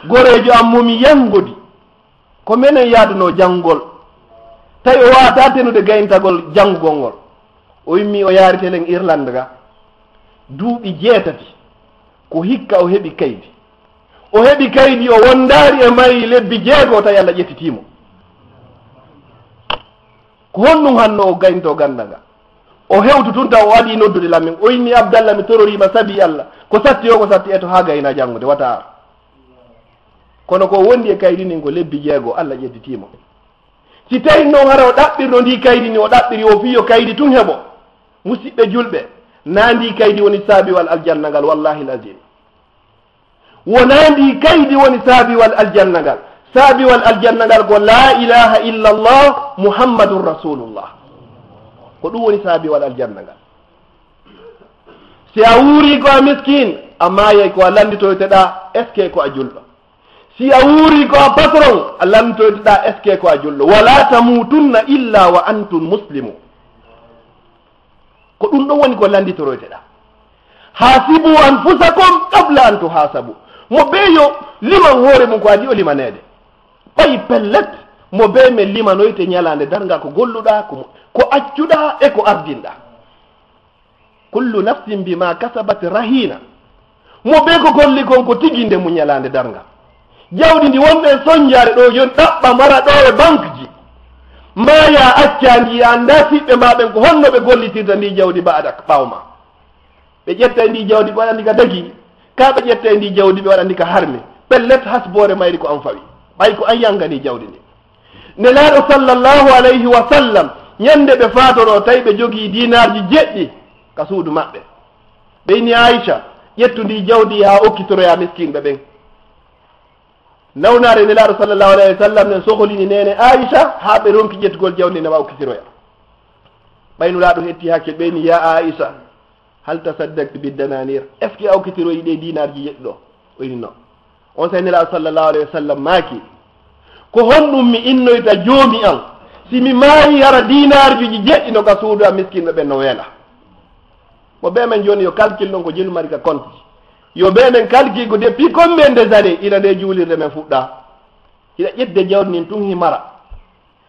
goreejo an mo mi yanngodi, ko menen yaadunoo janngugol, tawi o waawataa tenude gayntagol janngugol ngol. O immii o yaari telen Irlande ga, duuɓi jeetati, ko hikka o heɓi kaydi. O heɓi kaydi, o wondaari e mayri lebbi jeego, tawi Allah ƴettitii mo. Ko honɗum hanno o gayntoo ganndal ngal? O hewtu tun taw o adii noddude lammin. O inni, "Abdallah, mi tororii ma sabi Allah. Ko satti o, ko satti eto haa gaynaa janngude, wata ar." Kono ko wondi e kaydi ndin ko lebbi jeego, Allah ƴettitii mo. Si tawi noon hara o ɗaɓɓirno ndi kaydi ni, o ɗaɓɓiri o fii yo kaydi tun heɓo. Musiɓɓe julɓe, naa ndi kaydi woni saabiwal aljanna ngal, wallahi lazim. Wonaa ndi kaydi woni saabiwal aljanna ngal. Saabiwal aljanna ngal ko laa ilaaha illallah Muhammadun Rasulullah. Ko ɗum woni saabiwal aljanna ngal. Si a wuuri ko a miskin, a maayay ko a lannditoyteɗaa, est-ce que ko a julɗo? Si a wuuri ko a patron, a lannditoyteɗaa, est-ce que ko a julɗo? Wala tamutunna illa wa antum muslimun. Ko ɗum ɗon woni ko lannditoroyteɗaa. Haasibu anfusakum qabla an tuhasabu. Mo bee yo liman hoore mum ko adii o limaneede. Ɓay pellet, mo bee men limanoyte ñalaande darnga ko golluɗaa, ko mo, ko accuɗaa e ko ardinɗaa. Kullu nafsin bima kasabat rahina. Mo bee ko golli kon ko tigi nde mum ñalaande darnga. Jawdi ndi wonɓe e sonjaare ɗo, yon ɗaɓɓa mara ɗo e banque ji. Maa ya accaa ndi, a anndaa siɓɓe maa ɓen ko honno ɓe gollitirta ndi jawdi ba'dak ɓaawo maa. Ɓe ƴetta e ndi jawdi ɓe waɗa ndi ka dagi, ka ɓe ƴetta e ndi jawdi ɓe waɗa ndi ka harmi. Pellet, hasboore mayri ko an fawi. Ɓay ko an yangani jawdi ndi. Nelaaɗo sallallahu alayhi wa sallam, ñande ɓe faatoroo, tawi ɓe jogii diinaarji jeɗɗi ka suudu maɓɓe. Ɓe inni Aisha, ƴettu ndi jawdi haa okkitoroyaa miskinɓe ɓen. Nawnaare Nelaaɗo sallallahu alayhi wa sallam nen soholini neene Aisha haa ɓe ronki ƴettugol jawdi ndi nawa okkitiroya. Ɓay Nulaaɗo hetti hakkil, ɓe inni, "Ya Aisha, hal tasaddaqti bid dananir? Est-ce que a okkitiroyi ɗe diinaarji jeɗɗi ɗo?" O inni, "No." On saa'i Nelaaɗo sallallahu alayhi wa sallam maaki, "Ko honɗum mi innoyta Joomi an, si mi maayi hara diinaarjuuji jeɗɗi no ka suudu am, miskinɓe ɓen no weela?" Mo bee men jooni yo calcul ɗon ko jelu mari ka compte. Yo bee men calcul ko depuis combien des années ila nde juulirde men fuɗɗaa. Hiɗa ƴettude jawdi ndin tun hi mara.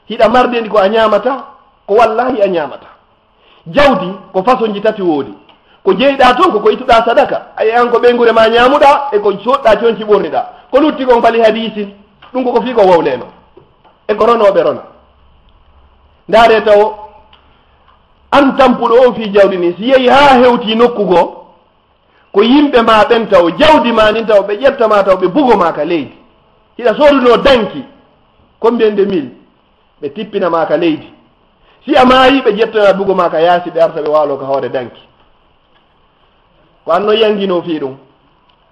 Hiɗa marde ndi ko a ñaamata, ko wallahi a ñaamata. Jawdi ko façon ji tati woodi. Ko jeyɗaa ton ko ko ittuɗaa sadaka, ay an ko ɓeynguure ma ñaamuɗaa, e ko soɗɗaa conci ɓorniɗaa. Ko lutti kon fali hadiisin, ɗum ko ko fii ko wowleeno. E ko ronooɓe rona. Ndaaree taw an tampuɗo on fii jawdi ni, si yehi haa hewti nokku goo, ko yimɓe ma ɓen taw, jawdi ma ndin taw, ɓe ƴetta ma taw, ɓe bugo ma ka leydi. Hiɗa soodunoo danki, combien de mille? Ɓe tippina ma ka leydi. Si a maayi, ɓe ƴetta ma, bugo ma ka yaasi, ɓe arta, ɓe waaloo ka hoore danki. Ko an non yanginoo fii ɗum.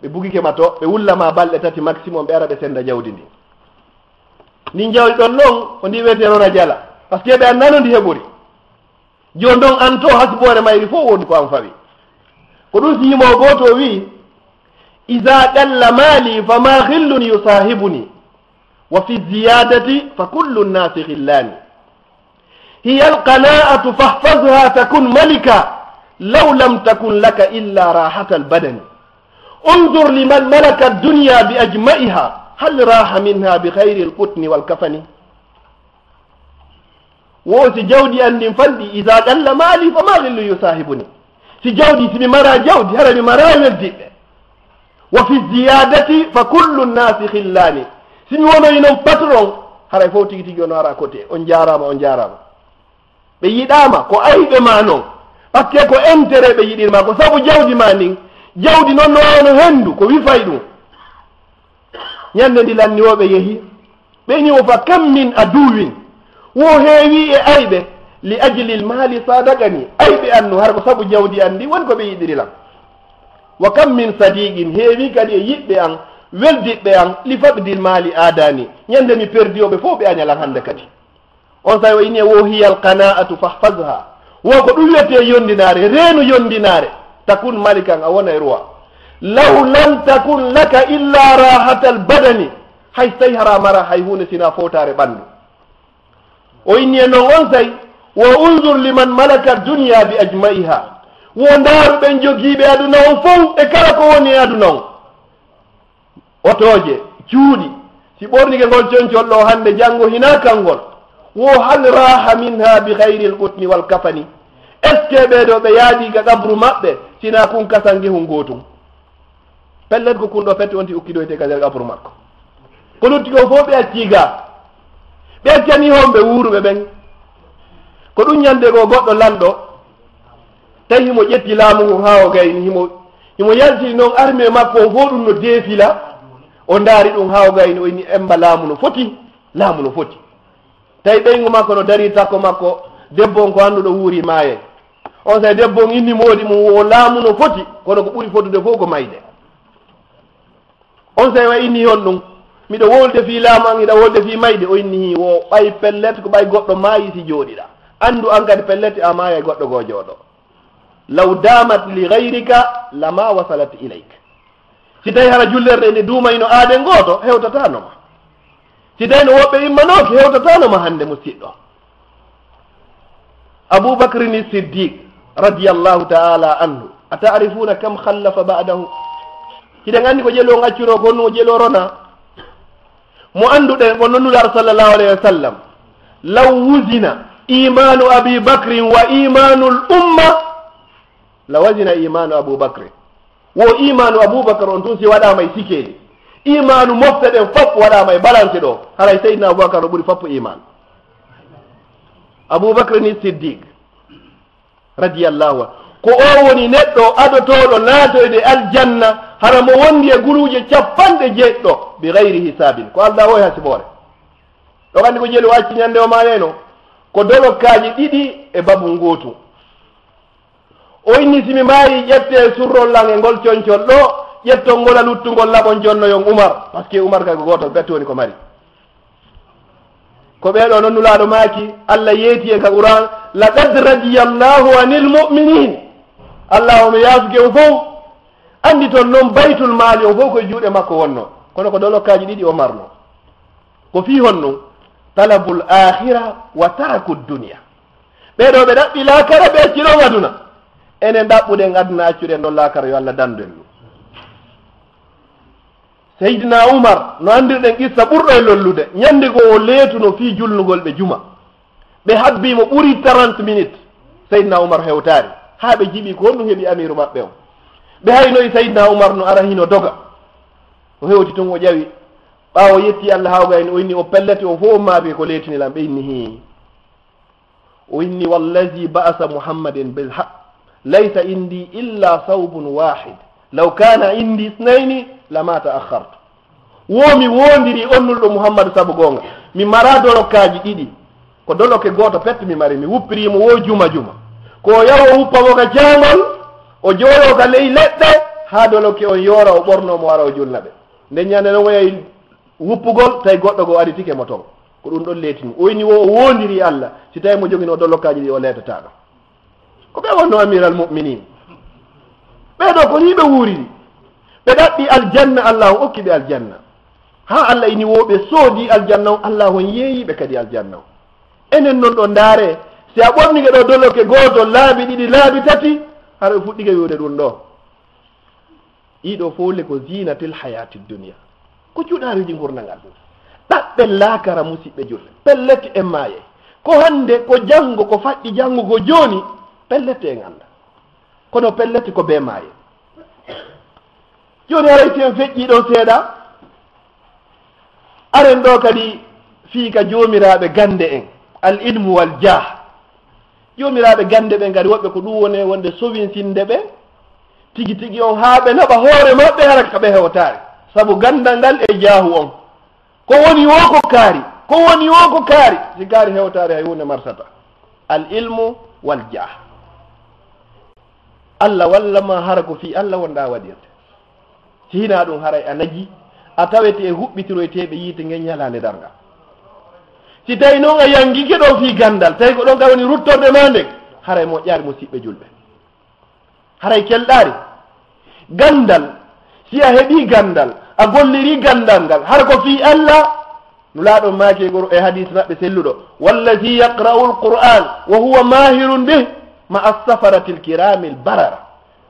Ɓe bugike ma to, ɓe wulla ma balɗe tati maximum, ɓe ara, ɓe senda jawdi ndin. Ndin jawdi ɗon non, ko ndi wiyetee rona jala. Parce que ɓe anndaa no ndi heɓori. Jooni ɗon an to hasboore mayri fof woni ko an fawi. Ko ɗum si yimoowo gooto o wi'i, "Iza qalla mali fa ma khillun yusahibuni, wa fi ziyadati fa kullu nnasi khillani. Hiya alqana'atu fahfazha takun malika, law lam takun laka illa rahatal badani. Unzur liman malaka ad-dunya bi ajma'iha, hal raha minha bi khayri al-qutni wal kafani." Wo si jawdi an ndin fanɗi, "Iza qalla mali fa ma ghillu yusahibuni." Si jawdi, si mi mara jawdi, hara mi mara weldiɓɓe. "Wa fi ziyadati fa kullu nnasi khillani." Si mi wonoyi non patron, Haray fof tigi tigi on ara kote. On njaaraama, on njaaraama. Ɓe yiɗaama, ko ayɓe ma non. Parce que ko intérêt ɓe yiɗirma, ko sabu jawdi ma ndin. Jawdi non no wano henndu, ko wifay ɗum. Ñande ndi lanni o ɓe yehi. Ɓe ni o fa kam min aduwin. Wo heewi e ayɓe. Li ajlil maali sadaqani. Ayɓe an no, hara ko sabu jawdi an ndi woni ko ɓe yiɗiri lan. Wa kam min sadiqin. Heewi kadi e yiɓɓe an, weldiɓɓe an, li faqdil maali aadani. Ñande mi perdi o ɓe fof ɓe aña lan hande kadi. On say o inni e wo hiyal qanaatu fahfazha. Wo ko ɗum wiyetee yondinaare, reenu yondinaare. Takun malikan, a wona e roi. Law lam takun laka illa rahatal badani. Hay so tawi hara mara hay huunde sina fowtaare ɓanndu. O inni e non on say, wo unzur liman malaka dunya bi ajma'iha. Wo ndaaru ɓen jogiiɓe aduna on fow e kala ko woni e aduna on. Otooje, cuuɗi, si ɓornike ngol concol ɗo hannde, janngo hinaa kanngol, wo hal raha minha bi ghayril qutni wal kafani? Est-ce que ɓee ɗoo ɓe yaadi ka qabru maɓɓe, sinaa kun kasan ngehun gootun? Pellet ko kun ɗoo pette on ti ukkidoyte ka nder qabru makko. Ko lutti kon fof ɓe accii gaa. Ɓe accanii homɓe wuuruɓe ɓen. Ko ɗum ñande goo goɗɗo lanɗo, tawi himo ƴetti laamu ngun haa o gayni, himo, himo yaltini noon armée makko on fof ɗum no deefila, o ndaari ɗum haa o gayni, o inni, "Emba laamu no foti, laamu no foti." Tawi ɓeyngu makko no darii takko makko, debbo on ko annduɗo wuuri maayay. On say debbo on inni moodi mum, wo laamu no foti, kono ko ɓuri fotude fof ko mayde. On say wa inni honɗum? Miɗo wolde fii laamu an, hiɗa wolde fii mayde. O inni hii wo ɓay pellet ko ɓay goɗɗo maayi si jooɗiɗa. Anndu an kadi pellet a maayay goɗɗo goo jooɗo. Law damat li gayrika lama wasalat ilayk. Si tawi hara jullerde nde duumayno aaden gooto, hewtatano ma. Si tawi no woɓɓe immanooki, hewtatano ma hannde, musiɗɗo. Abu Bakrin Siddiq, radiyallahu ta'ala anhu. A ta'rifuna kam khallafa ba'dahu? Hiɗen anndi ko jelo on accuro, ko honno jelo rona? Mo annduɗen, ko non Nulaaɗo sallallahu alayhi wa sallam. Law wuzina imanu Abi Bakrin wa imanul umma, la wazina imanu Abu Bakrin. Wo imaanu Abubakar on tun si waɗaama e sikeeli, imaanu mofte ɗen fof waɗaama e balance ɗo, haray Seydina Abubakar o ɓuri fof imaanu. Abubakar ni Siddiq, radiyallahu anhu, ko o woni neɗɗo adotooɗo naatoyde aljanna, hara mo wondi e guluuje capanɗe jeeɗiɗo, bi gayri hisaabin, ko Allah o e hasiboore. Ɗo kandi ko jeli o acci ñande o maayayno, ko dolokkaaji ɗiɗi e babu ngootu. O inni, "Si mi maayi, ƴettee surrol lan e ngol concol ɗo, ƴetton ngol a luttungol laɓon jonnoyon Umar." Parce que Umar kay ko gooto, betto woni ko mari. Ko ɓee ɗoo non Nulaaɗo maaki, Allah yeeti e ka Qur'an, "Laqad radiyallahu anil mu'minin." Allah omo yaafuke on fow. Anndi ton non Baytul Maali on fow ko e juuɗe makko wonno. Kono ko dolokkaaji ɗiɗi o marno. Ko fii honno? Talabul akhira wa taraku dunya. Ɓee ɗoo ɓe ɗaɓɓi laakara, ɓe acci ɗon aduna. Enen ɗaɓɓuɗen aduna, accuɗen ɗon laakara, yo Allah dandu en ɗum. Seydina Umar, no anndirɗen qissa ɓurɗo e lollude, ñande goo o leetuno fii julnugol ɓe juma. Ɓe habbii mo ɓuri trente minutes. Seydina Umar hewtaari. Haa ɓe jiɓi ko honɗum heɓi amiiru maɓɓe on. Ɓe haynoyi Seydina Umar no ara hino doga. O hewti tun o ƴawi. Ɓaawo yetti Allah haa o gayni, o inni o pellati o fow o maabi ko leetini lan, ɓe inni hii. O inni, "Wallazi ba'asa Muhammadin bil haq, laysa indi illa sawbun wahid. Law kana indi isnayni lama ta'akhkhartu." Wo mi wondiri on nulɗo Muhammadu sabu goonga. Mi mara dolokkaaji ɗiɗi. Ko dolokke gooto pet mi mari, mi wuppiri mo wo juma juma. Ko o yaha o wuppa mo ka caangol, o jooɗo ka ley leɗɗe, haa dolokke on yoora, o ɓorno mo wara o julna ɓe. Nden ñande non o yahi wuppugol, tawi goɗɗo goo aritike mo ton. Ko ɗum ɗon leetini. O inni wo o wondiri Allah, si tawi mo jogino dolokkaaji ɗi o leetataano. Ko ɓe wonno amiral mu'minin. Ɓee ɗoo ko nii ɓe wuuriri. Ɓe ɗaɓɓi aljanna, Allah on okki ɓe aljanna. Haa Allah ini wo ɓe soodi aljanna on, Allah on yeeyi ɓe kadi aljanna on. Enen non ɗo ndaare, si a ɓornike ɗo dolokke gooto, laabi ɗiɗi, laabi tati, hara ɓe fuɗɗike wi'ude ɗum ɗo. Ɗiɗo fof le ko zinatil hayati dunia. Ko cuɗaaruuji ngurndan aduna. Ɗaɓɓen laakara, musiɓɓe julɓe. Pellet en maayay. Ko hannde, ko janngo, ko faɗɗi janngo, ko jooni, pellet en annda. Kono pellet ko bee maaye. Jooni haray si en feƴƴii ɗon seeɗa, aren ɗo kadi fii ka joomiraaɓe gannde en, al ilmu wal jah. Joomiraaɓe gannde ɓen kadi woɓɓe ko ɗum woni wonde sowinsinde ɓe tigi tigi on haa ɓe naɓa hoore maɓɓe hara ka ɓe hewtaari. Sabu ganndal ngal e jaahu on. Ko woni wo ko kaari, ko woni wo ko kaari. Si kaari hewtaari hay huunde marsata. Al ilmu wal jah. Allah walla ma hara ko fii Allah wonɗaa waɗirde. Si hinaa ɗum haray a najii, a tawete e huɓɓitiroyteeɓe yiite ngen ñalaande darngal. Si tawi noon a yanngike ɗoo fii ganndal, tawi ko ɗon ka woni ruttorde maa nden, haray moƴƴaari musiɓɓe julɓe. Haray kelɗaari. Ganndal, si a heɓii ganndal, a gollirii ganndal ngal, hara ko fii Allah, Nulaaɗo maaki e gor-, e hadiis maɓɓe selluɗo, "Wallazi yaqra'ul Qur'an wa huwa mahirun bih ma'a safaratil kiramil barara."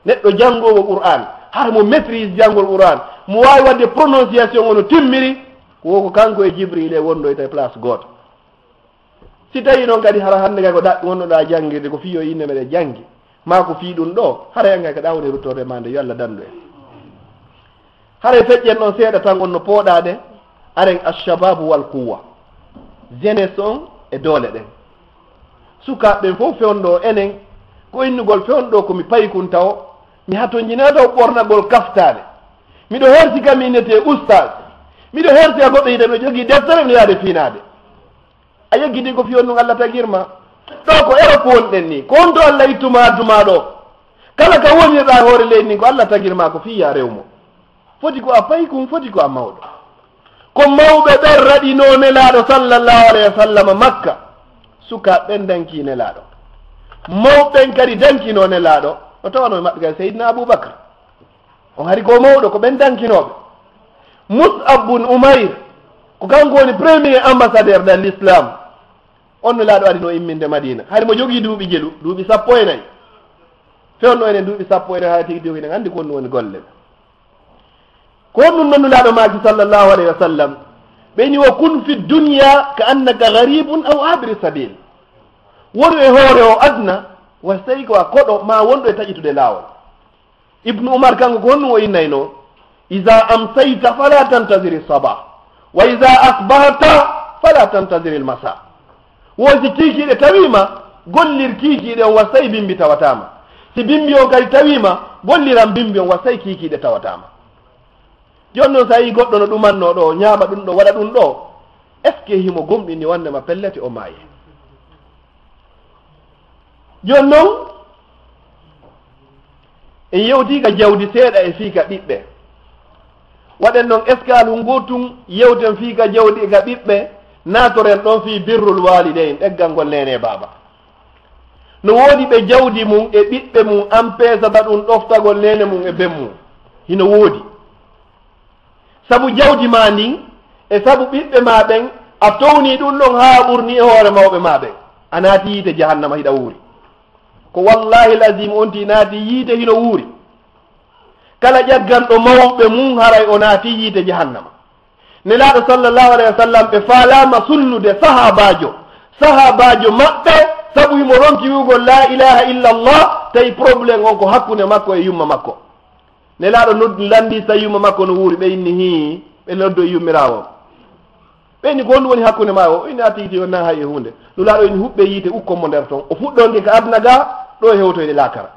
Neɗɗo janngoowo Qur'an, har mo maîtrise janngol Qur'an, mo waawi waɗde prononciation ono timmiri, wo ko kanko e Jibril e wondoyta e place gooto. Si tawii noon kadi hara hannde kay ko ɗaɓɓi wonnoɗaa janngirde, ko fii yo innde meɗen janngi, maa ko fii ɗum ɗoo, hara en kay ko ɗaa woni ruttorde maa nde, yo Allah danndu en. Haray feƴƴen ɗon seeɗa tan, on no pooɗaade, aren alshababu wal quwwa, jeunesse on e doole ɗen. Sukaaɓe ɓen fof fewndo enen, ko innugol fewndo ko mi paykun tawo, mi hatonjinaa taw ɓornagol kaftaane. Miɗo hersi kam innetee ustaas, miɗo hersi a goɗɗo yide no jogii deftere no yaade fiinaade. A yeggiti ko fii on ɗum Allah tagir ma. Ɗo ko Europe wonɗen ni. Ko on to Allah ittu ma addu ma ɗo. Kala ka wonirɗa e hoore leydi ndi ko Allah tagir ma ko fii ya rew mo. Foti ko a paykun, foti ko a mawɗo. Ko mawɓe ɓen raɗinoo Nelaaɗo sallallahu alayhi wa sallam Makka. Sukaaɓe ɓen danki Nelaaɗo. Mawɓe ɓen kadi dankinoo Nelaaɗo. O tawano e maɓɓe kadi Seydina Abubakar. On hari ko mawɗo, ko ɓen dankinooɓe. Mus'ab bun Umayr, ko kanko woni premier ambassadeur de l'islam. On Nulaaɗo adino imminde Madina. Hari mo jogii duuɓi jelu, duuɓi sappo e nayi. Fewndo enen duuɓi sappo e nayi, hara tigi tigi enen anndi ko on woni golle. Ko honɗum non Nulaaɗo maaki sallallahu alayhi wa sallam? Ɓe ni, "Wa kun fi dunya ka annaka gharibun aw abiri sabil." Wonu e hoore o aduna, wa sey ko a koɗo ma wonɗo e taƴitude laawol. Ibnu Umar kanko ko honɗum o innayno? "Iza amsayta fala tantaziri sabah, wa iza asbahta fala tantaziri masa." Wo si kiikiiɗe tawiima, gollir kiikiiɗe on, wa sey bimbi tawataama. Si bimbi on kadi tawiima, golliran bimbi on, wa sey kiikiiɗe tawataama. Jooni noon, so a yii goɗɗo no ɗumannoo ɗo, ñaama ɗum ɗo, waɗa ɗum ɗo, est-ce que himo gomɗini wonndema pellet o maayi? Jooni noon, en yewtii ka jawdi seeɗa e fii ka ɓiɓɓe. Waɗen noon escale ngootun, yewten fii ka jawdi e ka ɓiɓɓe, naatoren ɗon fii birrul waalidayn, ɗeggangol neene e baaba. No woodi ɓe jawdi mum e ɓiɓɓe mum ampeesata ɗum ɗoftagol neene mum e ben mum. Hino woodi. Sabu jawdi maa ndin e sabu ɓiɓɓe maa ɓen, a townii ɗum ɗon haa a ɓurnii e hoore mawɓe maa ɓen. A naati yiite jahannama hiɗa wuuri. Ko wallaahi l-aziim on tii naati yiite hino wuuri. Kala ƴagganɗo mawɓe mum haray o naati yiite jahannama. Nelaaɗo sallallahu alayhi wa sallam ɓe faalaama sunnude sahaabaajo. Sahaabaajo maɓɓe sabu himo ronki wi'ugol laa ilaaha illa Allah, tawi problème on ko hakkunde makko e yumma makko. Nelaaɗo noddi, lanndii so yumma makko no wuuri, ɓe inni hii, ɓe noddo e yummiraawo. Ɓe inni ko honɗum woni hakkunde maa o? O inni a tigi tigi on nan hay e huunde. Nulaaɗo inni huɓɓe yiite ukkon mo nder ton. O fuɗɗonke ka aduna ga, ɗo e hewtoyde laakara.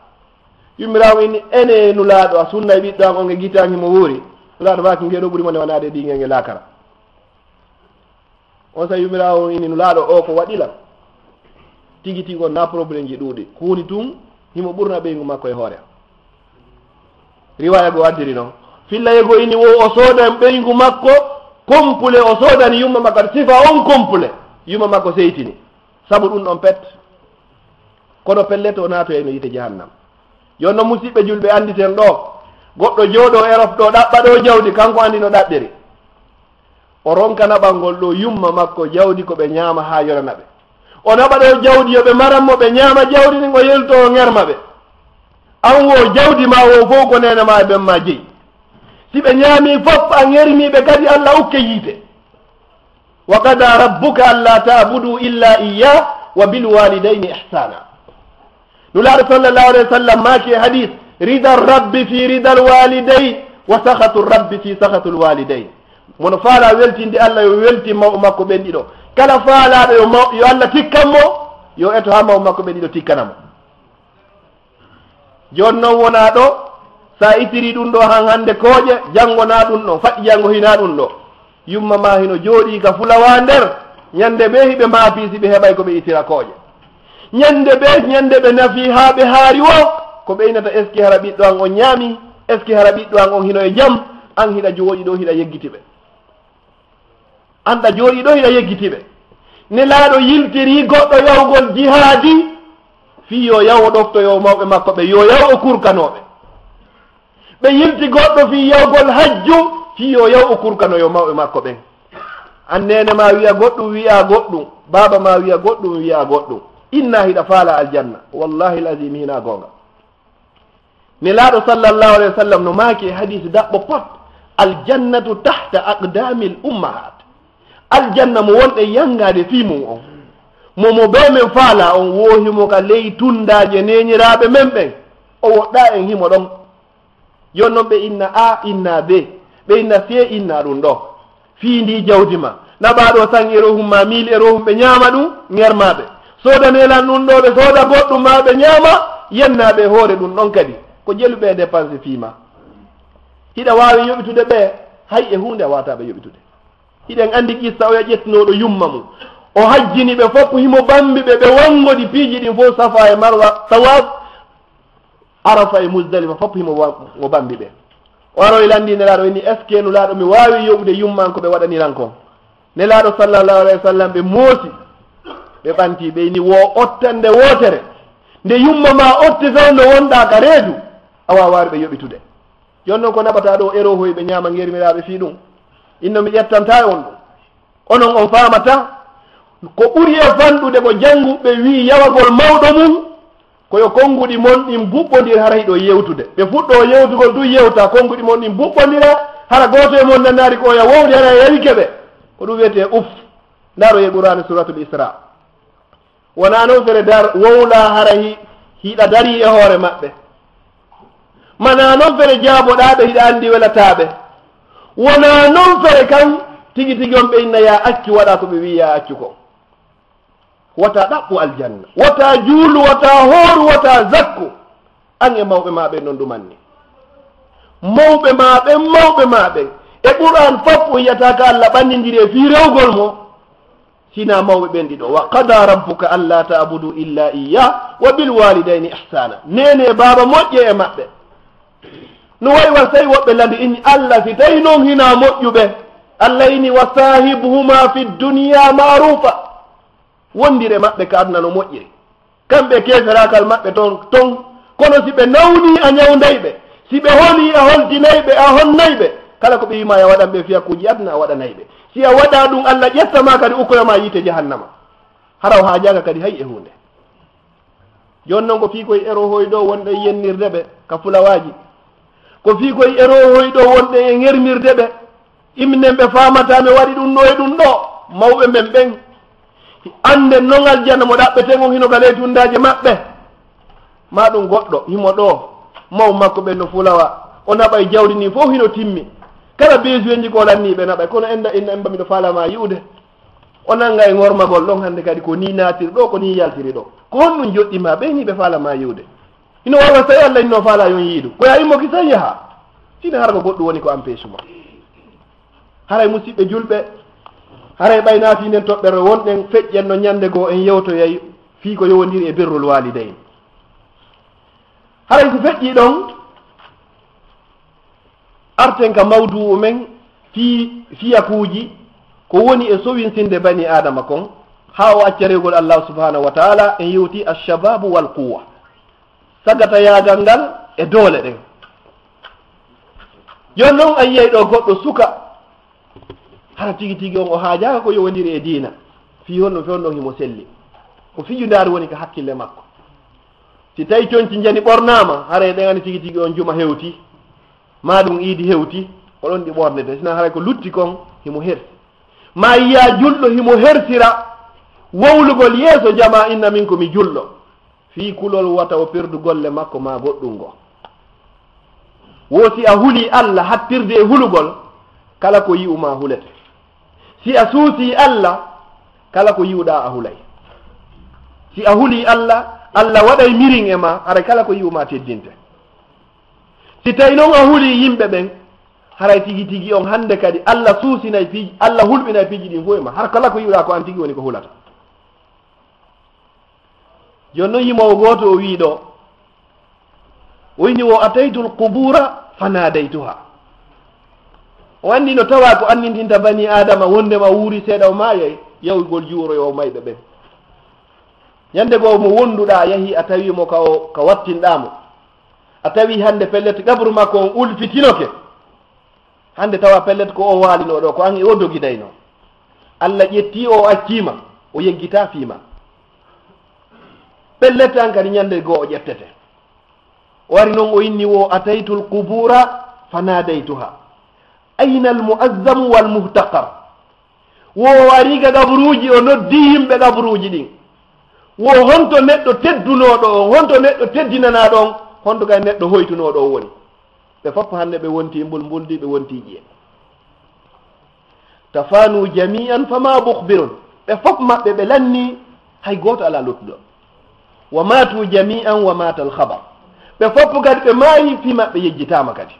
Yummiraawo inni ene Nulaaɗo a sunnay ɓiɗɗo an on e gite an himo wuuri. Nulaaɗo maaki ngee ɗo ɓuri mo newanaade e ɗingel nge laakara. On sa yummiraawo on inni Nulaaɗo o ko waɗi lan? Tigi tigi on na problème ji ɗuuɗi. Ko woni tun himo ɓurna ɓeyngu makko e hoore am. Riwaya goo addiri noon. Fillaye goo inni wo o soodan ɓeyngu makko complet, o soodani yumma makko kadi sifa on complet. Yumma makko seytini. Sabu ɗum ɗon pet. Kono pellet o naatoyayno yiite jahannam. Yo non musiɓɓe julɓe annditen ɗo. Goɗɗo jooɗo Europe ɗo ɗaɓɓa ɗo jawdi kanko anndi no ɗaɓɓiri. O ronka naɓangol ɗo yumma makko jawdi ko ɓe ñaama haa yorana ɓe. O naɓa ɗo jawdi yo ɓe maran mo ɓe ñaama jawdi ndin o yelto o ŋerma ɓe. An wo jawdi ma wo fow ko neene ma e ben ma jeyi. Si ɓe ñaami fof a ŋermi ɓe kadi Allah ukke yiite. Wa qada rabbuka alla ta'budu illa iyyah wa bil walidayni ihsana. Nulaaɗo sallallahu alayhi wa sallam maaki e hadis, rida rabbi fi rida al walidayn wa sakhatu rabbi fi sakhatu al walidayn. Mo no faalaa weltinde Allah, yo weltin mawɓe makko ɓen ɗiɗo. Kala faalaaɗo yo maw-, yo Allah tikkan mo, yo eto haa mawɓe makko ɓen ɗiɗo tikkana mo. Jooni non wonaa ɗo, so a ittirii ɗum ɗo han hannde kooƴe, janngo naa ɗum ɗo, faɗɗi janngo hinaa ɗum ɗo. Yumma maa hino jooɗii ka fulawa nder, ñande bee hiɓe maapii si ɓe heɓay ko ɓe ittira kooƴe. Ñande bee, ñande ɓe nafii haa ɓe haari woo, ko ɓe innata, est-ce que hara ɓiɗɗo an on ñaami? Est-ce que hara ɓiɗɗo an on hino e jam? An hiɗa jooɗii ɗo hiɗa yeggiti ɓe. An ɗa jooɗii ɗo hiɗa yeggiti ɓe. Nelaaɗo yiltirii goɗɗo yahugol jihaadi, fii yo yahu o ɗoftoyo mawɓe makko ɓe, yo yahu o kurkanoo ɓe. Ɓe yilti goɗɗo fii yahugol hajju, fii yo yahu o kurkanoyo mawɓe makko ɓen. An neene maa wi'a goɗɗum, wi'a goɗɗum, baaba maa wi'a goɗɗum, wi'a goɗɗum. Inna hiɗa faala aljanna. Wallahi al-azim hinaa goonga. Nelaaɗo sallallahu alayhi wa sallam no maaki e hadiis daɓɓo pot, "Aljannatu tahta aqdamil ummahat." Aljanna mo wonɗen yangaade fii mum on. Mo, mo bee men faala on, woo himo ka ley tundaaje neeniraaɓe men ɓen. O woɗɗaa en himo ɗon. Jooni non ɓe inna A, inna B, ɓe inna C, inna ɗum ɗo. Fii ndii jawdi ma. Naɓaa ɗo cent euros hum maa mille euros hum ɓe ñaama ɗum, ŋermaa ɓe. Soodanee lan ɗum ɗo, ɓe sooda goɗɗum maa ɓe ñaama, yennaa ɓe hoore ɗum ɗon kadi. Ko jelu ɓe dépense fii ma. Hiɗa waawi yoɓitude ɓe, hay e huunde a waawataa ɓe yoɓitude. Hiɗen anndi qissa oya ƴettunooɗo yumma mum. O hajjini ɓe fof, himo bambi ɓe, ɓe wangodi piiji ɗin fof, Safa e Marwa, Tawaf, Arafa e Muzdalifa fof himo wa-, mo bambi ɓe. O aroyi lanndii Nelaaɗo, inni, "Est-ce que Nulaaɗo mi waawi yoɓude yumma an ko ɓe waɗani lan kon?" Nelaaɗo sallallahu alayhi wa sallam ɓe moosi, ɓe ɓanti, ɓe inni, "Wo ottande wootere, nde yumma ma otti taw no wonɗaa ka reedu, a waawaari ɓe yoɓitude." Jooni non ko naɓataa ɗo euro hoy ɓe ñaama ngermiraaɓe fii ɗum? Inno mi ƴettantaa e on ɗum. Onon on faamata, ko ɓuri e fanɗude ko jannguɓe wii yawagol mawɗo mum, ko yo konnguɗi mon ɗin buɓɓondir hara hiɗo yewtude. Ɓe fuɗɗoo yewtugol tun yewta, konnguɗi mon ɗin buɓɓondira, hara gooto e mon nanaari ko oya wowli hara yawike ɓe. Ko ɗum wiyetee uf. Ndaaree Qur'aana Suuratul Israa. Wonaa non fere dar wowlaa hara hi-, hiɗa darii e hoore maɓɓe. Manaa non fere jaaboɗaa ɓe hiɗa anndi welataa ɓe. Wonaa non fere kan tigi tigi on ɓe inna yaa accu waɗa ko ɓe wii yaa accu ko. Wata ɗaɓɓu aljanna. Wata juulu, wata hooru, wata zakku. An e mawɓe maa ɓen non ɗumanni. Mawɓe maa ɓen, mawɓe maa ɓen. E Qur'aan fof o yiyata ka Allah ɓannindiri e fii rewgol mo. Sinaa mawɓe ɓen ɗiɗo. "Wa qada rabbuka alla ta'budu illa iyyah wa bil walidayni ihsana." Neene e baaba moƴƴe e maɓɓe. No wayi wa sey woɓɓe landi inni Allah si tawi non hinaa moƴƴuɓe. Allah inni, "Wa sahibuhuma fi dunya ma'rufa." Wondire maɓɓe ka aduna no moƴƴiri. Kamɓe keeferaagal maɓɓe ton, ton. Kono si ɓe nawnii a ñawnday ɓe, si ɓe holii a holtinay ɓe, a honnay ɓe, kala ko ɓe wii ma a waɗan ɓe fii hakkuuji aduna a waɗanay ɓe. Si a waɗaa ɗum, Allah ƴetta ma kadi ukkoya ma yiite jahannama. Hara o haajaaka kadi hay e huunde. Jooni non ko fii koye euro hoy ɗo wonɗen yennirde ɓe ka fulawaaji. Ko fii koye euro hoy ɗo wonɗen e ŋermirde ɓe. Imnen ɓe faamata mi waɗi ɗum ɗo e ɗum ɗo. Mawɓe men ɓen. Annden non aljanna mo ɗaɓɓeten on hino ka ley tundaaje maɓɓe. Maa ɗum goɗɗo, himo ɗo, maw makko ɓen no fulawa. O naɓay jawdi ndin fof hino timmi. Kala besoin ji ko lannii ɓe naɓay. Kono en da, en, en ba miɗo faala ma yi'ude. O nannga e ŋormagol ɗon hannde kadi ko nii naatiri ɗo, ko nii yaltiri ɗo. Ko honɗum joɗɗi ma ɓe nii ɓe faala ma yi'ude? Hino waawa so tawi Allah inno faala yon yiidu. Ko yaa immoki sey yaha. Sina hara ko goɗɗum woni ko empêche ma. Haray musiɓɓe julɓe, haray ɓay naati nden toɓɓere wonɗen feƴƴen no ñande goo en yewtoyay fii ko yowondiri e birrul waalidayn. Haray si feƴƴii ɗon, arten ka mawdu'u men fii fiyakuuji ko woni e sowinsinde bani Aadama kon, haa o acca rewgol Allaahu subhaanahu wa taala, en yewti ashababu wal quwwa. Sagatayaagal ngal e doole ɗen. Jooni non a yiyay ɗo goɗɗo suka, hara tigi tigi on o haajaaka ko yowondiri e diina. Fii honno, fii honno himo selli. Ko fijundaari woni ka hakkille makko. Si tawi conci njani ɓornaama, haray ɗen ani tigi tigi on juma hewti, maa ɗum iidi hewti, ko ɗon ɗi ɓornete. Sina haray ko lutti kon himo hersi. Maa yiya julɗo himo hersira wowlugol yeeso jamaa inna min ko mi julɗo. Fii kulol wata o perdu golle makko maa goɗɗum goo. Wo si a hulii Allah hattirde e hulugol, Kala ko yi'u maa hulete. Si a suusii Alla, kala ko yi'uɗaa a hulay. Si a hulii Alla, Alla waɗay mirin e maa, haray kala ko yi'u maa teddinte. Si tawi non a hulii yimɓe ɓen, haray tigi tigi on hannde kadi Alla suusinay piiji, Alla hulɓinay piiji ɗin fof e maa. Hara kala ko yi'uɗaa ko an tigi woni ko hulata. Jooni non yimoowo gooto o wi'i ɗoo, o inni wo ataytu alqubura fanadaytuha. O anndi no tawa ko anndintinta bani Aadama wonndema wuuri seeɗa o maayay, yawugol juuroyo o mayɓe ɓen. Ñande goo mo wonduɗaa a yahi a tawi mo ka o, ka wattinɗaa mo. A tawi hannde pellet qabru makko on ulfitinoke. Hannde tawa pellet ko o waalinoo ɗoo, ko an e o dogidaynoo. Alla ƴettii o, o accii ma, o yeggitaa fii ma. Pellet an kadi ñande goo o ƴettete. O ari non o inni wo ataytu alqubura fanadaytuha. Ayna almuazzamu walmuhtaqar. Wo o ari ga gaburuuji, o noddi yimɓe gaburuuji ɗin. Wo honto neɗɗo teddunooɗo on, honto neɗɗo teddinanaaɗo on, honto kay neɗɗo hoytunooɗo on woni. Ɓe fof hannde ɓe wonti mbulmbuldi, ɓe wonti ƴiye. Tafanu jami'an fama bukhbirun. Ɓe fof maɓɓe ɓe lanni, hay gooto alaa luttuɗo. Wa matu jami'an wa mata alkhabar. Ɓe fof kadi ɓe maayi, fii maɓɓe yejjitaama kadi.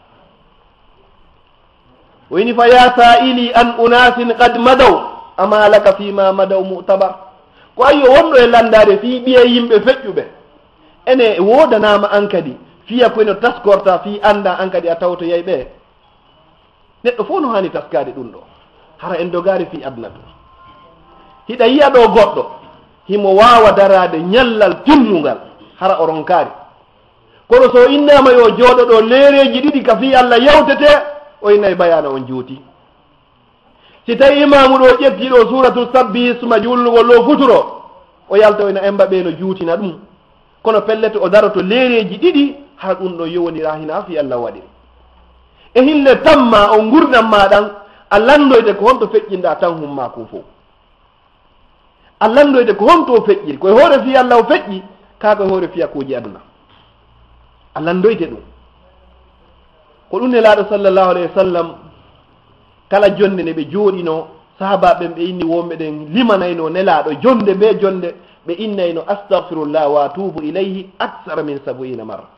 O ini fa ya sa'ili an unasin qad madaw, ama laka fima madaw mu'tabar. Ko ayyo wonɗo e lanndaade fii ɓiye yimɓe feƴƴuɓe. Ene woodanaama an kadi, fiya ko eno taskorta fii annda an kadi a tawtoyay ɓe. Neɗɗo fof no haani taskaade ɗum ɗo. Hara en dogaari fii aduna ɗum. Hiɗa yiya ɗo goɗɗo, himo waawa daraade ñallal timmungal, hara o ronkaari. Kono so o innaama yo jooɗo ɗo leereeji ɗiɗi ka fii Alla yawtete, o innay bayaana on juuti. Si tawi imaamu ɗo ƴetti ɗo suuratu sabbi suma juulnugol ɗo futuro, o yalta o ina emba ɓe no juutina ɗum. Kono pellet o daroto leereeji ɗiɗi, hara ɗum ɗo yowondira hina fii Alla waɗiri. E hinle tamma o ngurndan ma ɗan, a lanndoyte ko honto feƴƴinɗa tan humma kun fow. A lanndoyte ko honto o feƴƴiri, ko e hoore fii Alla o feƴƴi, kaa ko e hoore fiyakuuji aduna. A lanndoyte ɗum. Ko ɗum Nelaaɗo sallallahu alayhi wa sallam, kala jonnde nde ɓe jooɗinoo, sahaabaaɓe ɓen ɓe inni wonɓe ɗen limanayno Nelaaɗo jonnde, nde jonnde, ɓe innayno, "Astaghfirullah wa atubu ilayhi aksara min sab'ina marra."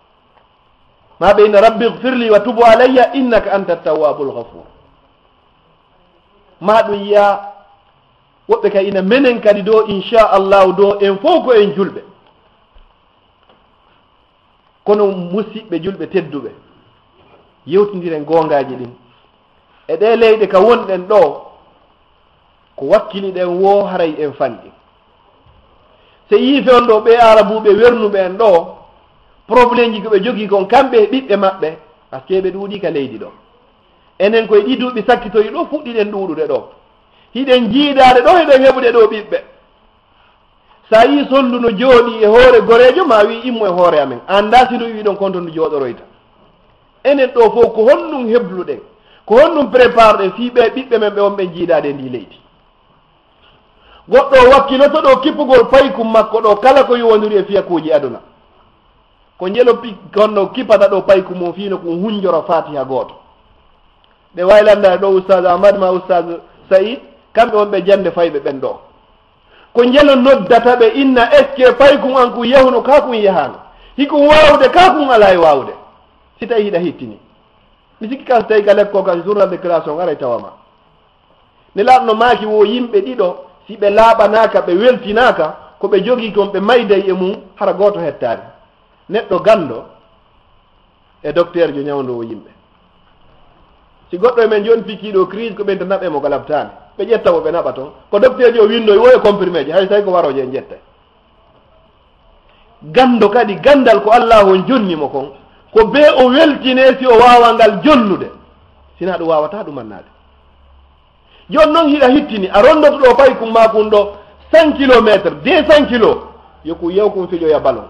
Ma ɓe inna, "Rabbi ighfirli wa tub alayya innaka anta tawwabul ghafur." Ma ɗum yiya woɓɓe kay ina menen kadi ɗo, inchallahu, ɗo en fof ko en julɓe. Kono musiɓɓe julɓe tedduɓe, yewtindiren goongaaji ɗin. E ɗee leyɗe ka wonɗen ɗo, ko wakkili ɗen woo haray en fanɗi. Se yiife on ɗo ɓe Aarabuuɓe wernuɓe en ɗo, problemeji ko ɓe jogii kon kamɓe e ɓiɓɓe maɓɓe, parce que ɓe ɗuuɗii ka leydi ɗo. Enen koye ɗi duuɓi sakkitoyi ɗo fuɗɗiɗen ɗuuɗude ɗo. Hiɗen jiidaade ɗo, hiɗen heɓude ɗo ɓiɓɓe. Sa yii sonndu no jooɗii e hoore goreejo, ma wii, "Immo e hoore amen." A anndaa si no wi'i ɗon konto ndu jooɗoroyta. Enen ɗo fof ko honɗum hebluɗen? Ko honɗum prépareɗen fii ɓee ɓiɓɓe men ɓe wonɓe jiidaade e ndii leydi? Goɗɗo o wakkiloto ɗo kippugol paykum makko ɗo kala ko yowondiri e fiyakuuji aduna. Ko njelo pi-, konno kippata ɗo paykum mum fii no ko hunjoro Faatiha gooto. Ɓe waylandaade ɗo Ustaz Ahmad ma Ustaz Saïd, kamɓe wonɓe jannde fayɓe ɓen ɗo. Ko njelo noddata ɓe inna, "Est-ce que paykum an kun yahuno kaa kun yahaano? Hikun waawude kaa kun alaa e waawude?" Si tawi hiɗa hittini. Mi sikki kan so tawi ka lekkol kan journal de classe on aray tawa ma. Nelaaɗo no maaki wo yimɓe ɗiɗo, si ɓe laaɓanaaka, ɓe weltinaaka, ko ɓe jogii kon ɓe mayday e mum, hara gooto hettaani. Neɗɗo ganndo e docteur jo ñawndoowo yimɓe. Si goɗɗo e men jooni pikkii ɗo crise, ko ɓen to naɓe mo ka labtaani. Ɓe ƴetta mo ɓe naɓa ton. Ko docteur jo windoyi wo e comprimé ji, hay tawi ko warooje en ƴettay. Ganndo kadi, ganndal ko Allaahu on jonni mo kon, ko bee o weltinee si o waawa ngal jonnude, sinaa ɗum waawataa ɗumannaade. Jooni non hiɗa hittini, a ronndoto ɗo paykum maa kun ɗo cent kilomètres, deux cents kilos, yo kun yew kun fijoya balon.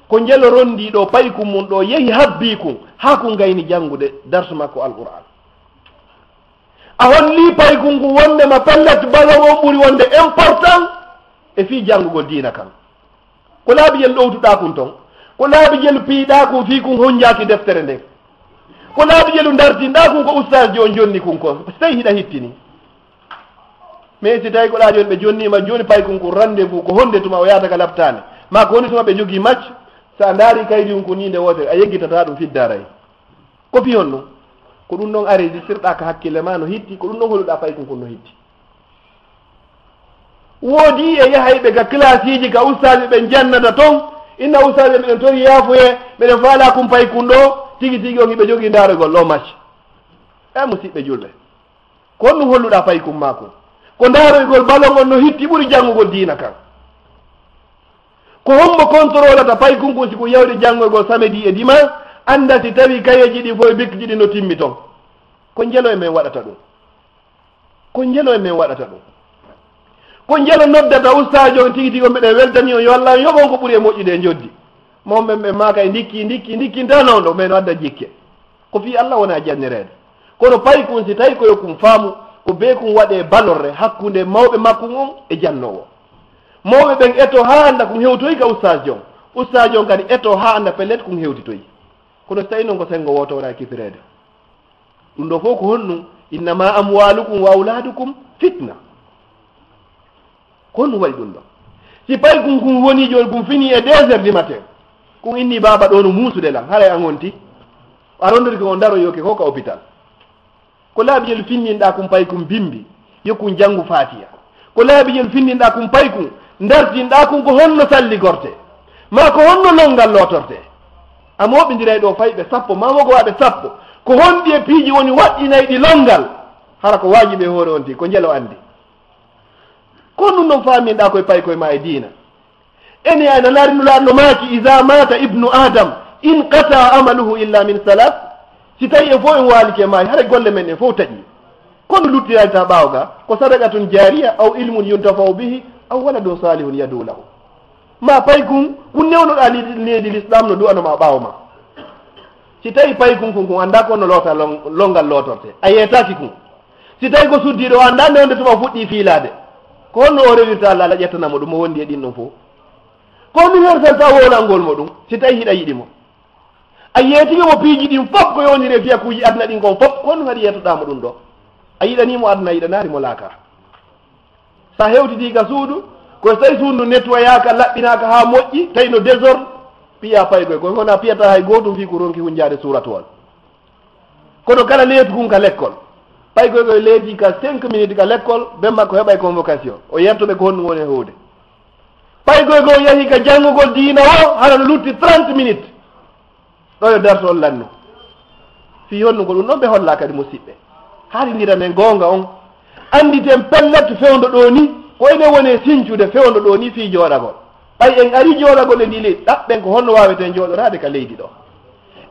Ko njelo ronndii ɗo paykum mun ɗo, yehi habbii kun, haa kun gayni janngude darsu makko Alqur'aan. A hollii paykun kun wonndema pellet balon on ɓuri wonde important e fii janngugol diina kan. Ko laabi jelu ɗowtuɗaa kun ton? Ko laabi jelu piyiɗaa kun fii kun honjaaki deftere nden? Ko laabi jelu ndartinɗaa kun ko ustaasjo on jonni kun kon, so tawi hiɗa hittini. Mais si tawi ko ɗaa jooni ɓe jonniima jooni paykun kun rendez-vous, ko honde tuma o yahata ka laptaane? Maa ko honde tuma ɓe jogii match? So a ndaari kaydi kun ko nii nde wootere, a yeggitataa ɗum fiddaray. Ko fii honɗum? Ko ɗum ɗon a registirɗaa ka hakkille maa no hitti, ko ɗum ɗon holluɗaa paykun kun no hitti. Woodi e yahayɓe ka kilasiiji ka ustaaji ɓen jannata ton, inna ustaaji ɓen miɗen tori yaafuye, miɗen faalaa kun paykun ɗoo, tigi tigi on hiɓe jogii ndaarogol ɗoo match. E musiɓɓe julɓe. Ko honɗum holluɗaa paykun maa kun? Ko ndaaroygol balon on no hitti ɓuri janngugol diina kan. Ko hombo kontrolata paykun kun si kun yawti janngoygol samedi e dimanche, annda si tawi kayeeji ɗin fof e bikji ɗin no timmi ton? Ko njelo e men waɗata ɗum. Ko njelo e men waɗata ɗum. Ko njelo noddata ustaajo on tigi tigi on, mbeɗen weltani on, yo Allah yoɓ on ko ɓuri e moƴƴude e njoddi. Mawɓe ɓen ɓe maaka e ndikki, ndikki, ndikkinta non ɗo, men o adda jikke. Ko fii Allah wona jannireede. Kono paykun si tawi ko yo kun faamu, ko bee kun waɗee balorre hakkunde mawɓe makkun on e jannoowo. Mawɓe ɓen eto haa annda kun hewtoyi ka ustaajo on. Ustaajo on kadi eto haa annda pellet kun hewtitoyi. Kono si tawi non ko senngo wooto wona e kifireede. Ɗum ɗo fof ko honɗum? Innama amwalukum wa auladukum fitna. Ko honɗum waɗi ɗum ɗo? Si paykun kun woni jooni kun fini e deux heures du matin, kun inni baaba ɗo no muusude lan, haray an wonti. A rondori ko on daroyoke ko ka hôpital. Ko laabi jelu finninɗaa kun paykun bimbi, yo kun janngu Faatiya. Ko laabi jelu finninɗaa kun paykun, ndartinɗaa kun ko honno salligorte, maa ko honno lonngal lootorte. A mooɓindiray ɗo fayɓe sappo, maa mogowaaɓe sappo, ko honɗi e piiji woni waɗɗinayɗi lonngal? Hara ko waajibi e hoore on tigi, ko njelo anndi. Ko ɗum ɗon faaminɗaa koye paykoye maa e diina. Ene a nanaari Nulaaɗo no maaki, "Iza mata ibnu Adam, inqata amaluhu illa min salas." Si tawi en fof en waalike maayi, haray golle men ɗen fof taƴi. Kono luttirayta ɓaawo ga, ko sadaqatun jariya, aw ilmun yuntafa'u bihi, aw waladun salihun yad'u lahu. Ma paykun, kun newnoɗaa leydi, leydi Lislaam no du'ano ma ɓaawo ma. Si tawi paykun kun, kun anndaa ko no loota lon-, lonngal lootorte, a yeetaaki kun. Si tawi ko suddiiɗo, o anndaa nde wonde tuma o fuɗɗii fiilaade. Ko honno o rewirta Allah, Allah ƴettana mo ɗum, mo wondi e ɗin ɗon fof? Ko honɗum hersanta wowlangol mo ɗum, si tawi hiɗa yiɗi mo? A yeetike mo piiji ɗin fof ko yowndiri e fiyakuuji aduna ɗin kon fof, ko honɗum haɗi yeetoɗaa mo ɗum ɗo? A yiɗanii mo aduna, a yiɗanaali mo laakara. Sa hewtidii ka suudu, ko so tawi suudu ndu nettoyaaka, laɓɓinaaka haa moƴƴi, tawi no désordre, piya paykoy, ko wona piyata hay gootum fii ko ronki hunjaade suuratu on. Kono kala leetu kun ka lekkol, paykoy koy leeti ka cinq minutes ka lekkol, ben makko heɓay convocation, o yertoɓe ko honɗum woni e huude. Paykoy koy yahi ka janngugol diina o, hara no lutti trente minutes. Ɗo yo dartol lannu. Fii honɗum ko ɗum ɗon ɓe hollaa kadi, musiɓɓe. Haalindira men goonga on. Annditen pellet fewndo ɗoo ni, ko ene woni e sincude fewndo ɗoo ni fii jooɗagol. Ɓay en ari jooɗagol e ndii leydi, ɗaɓɓen ko honno waaweten jooɗoraade ka leydi ɗo.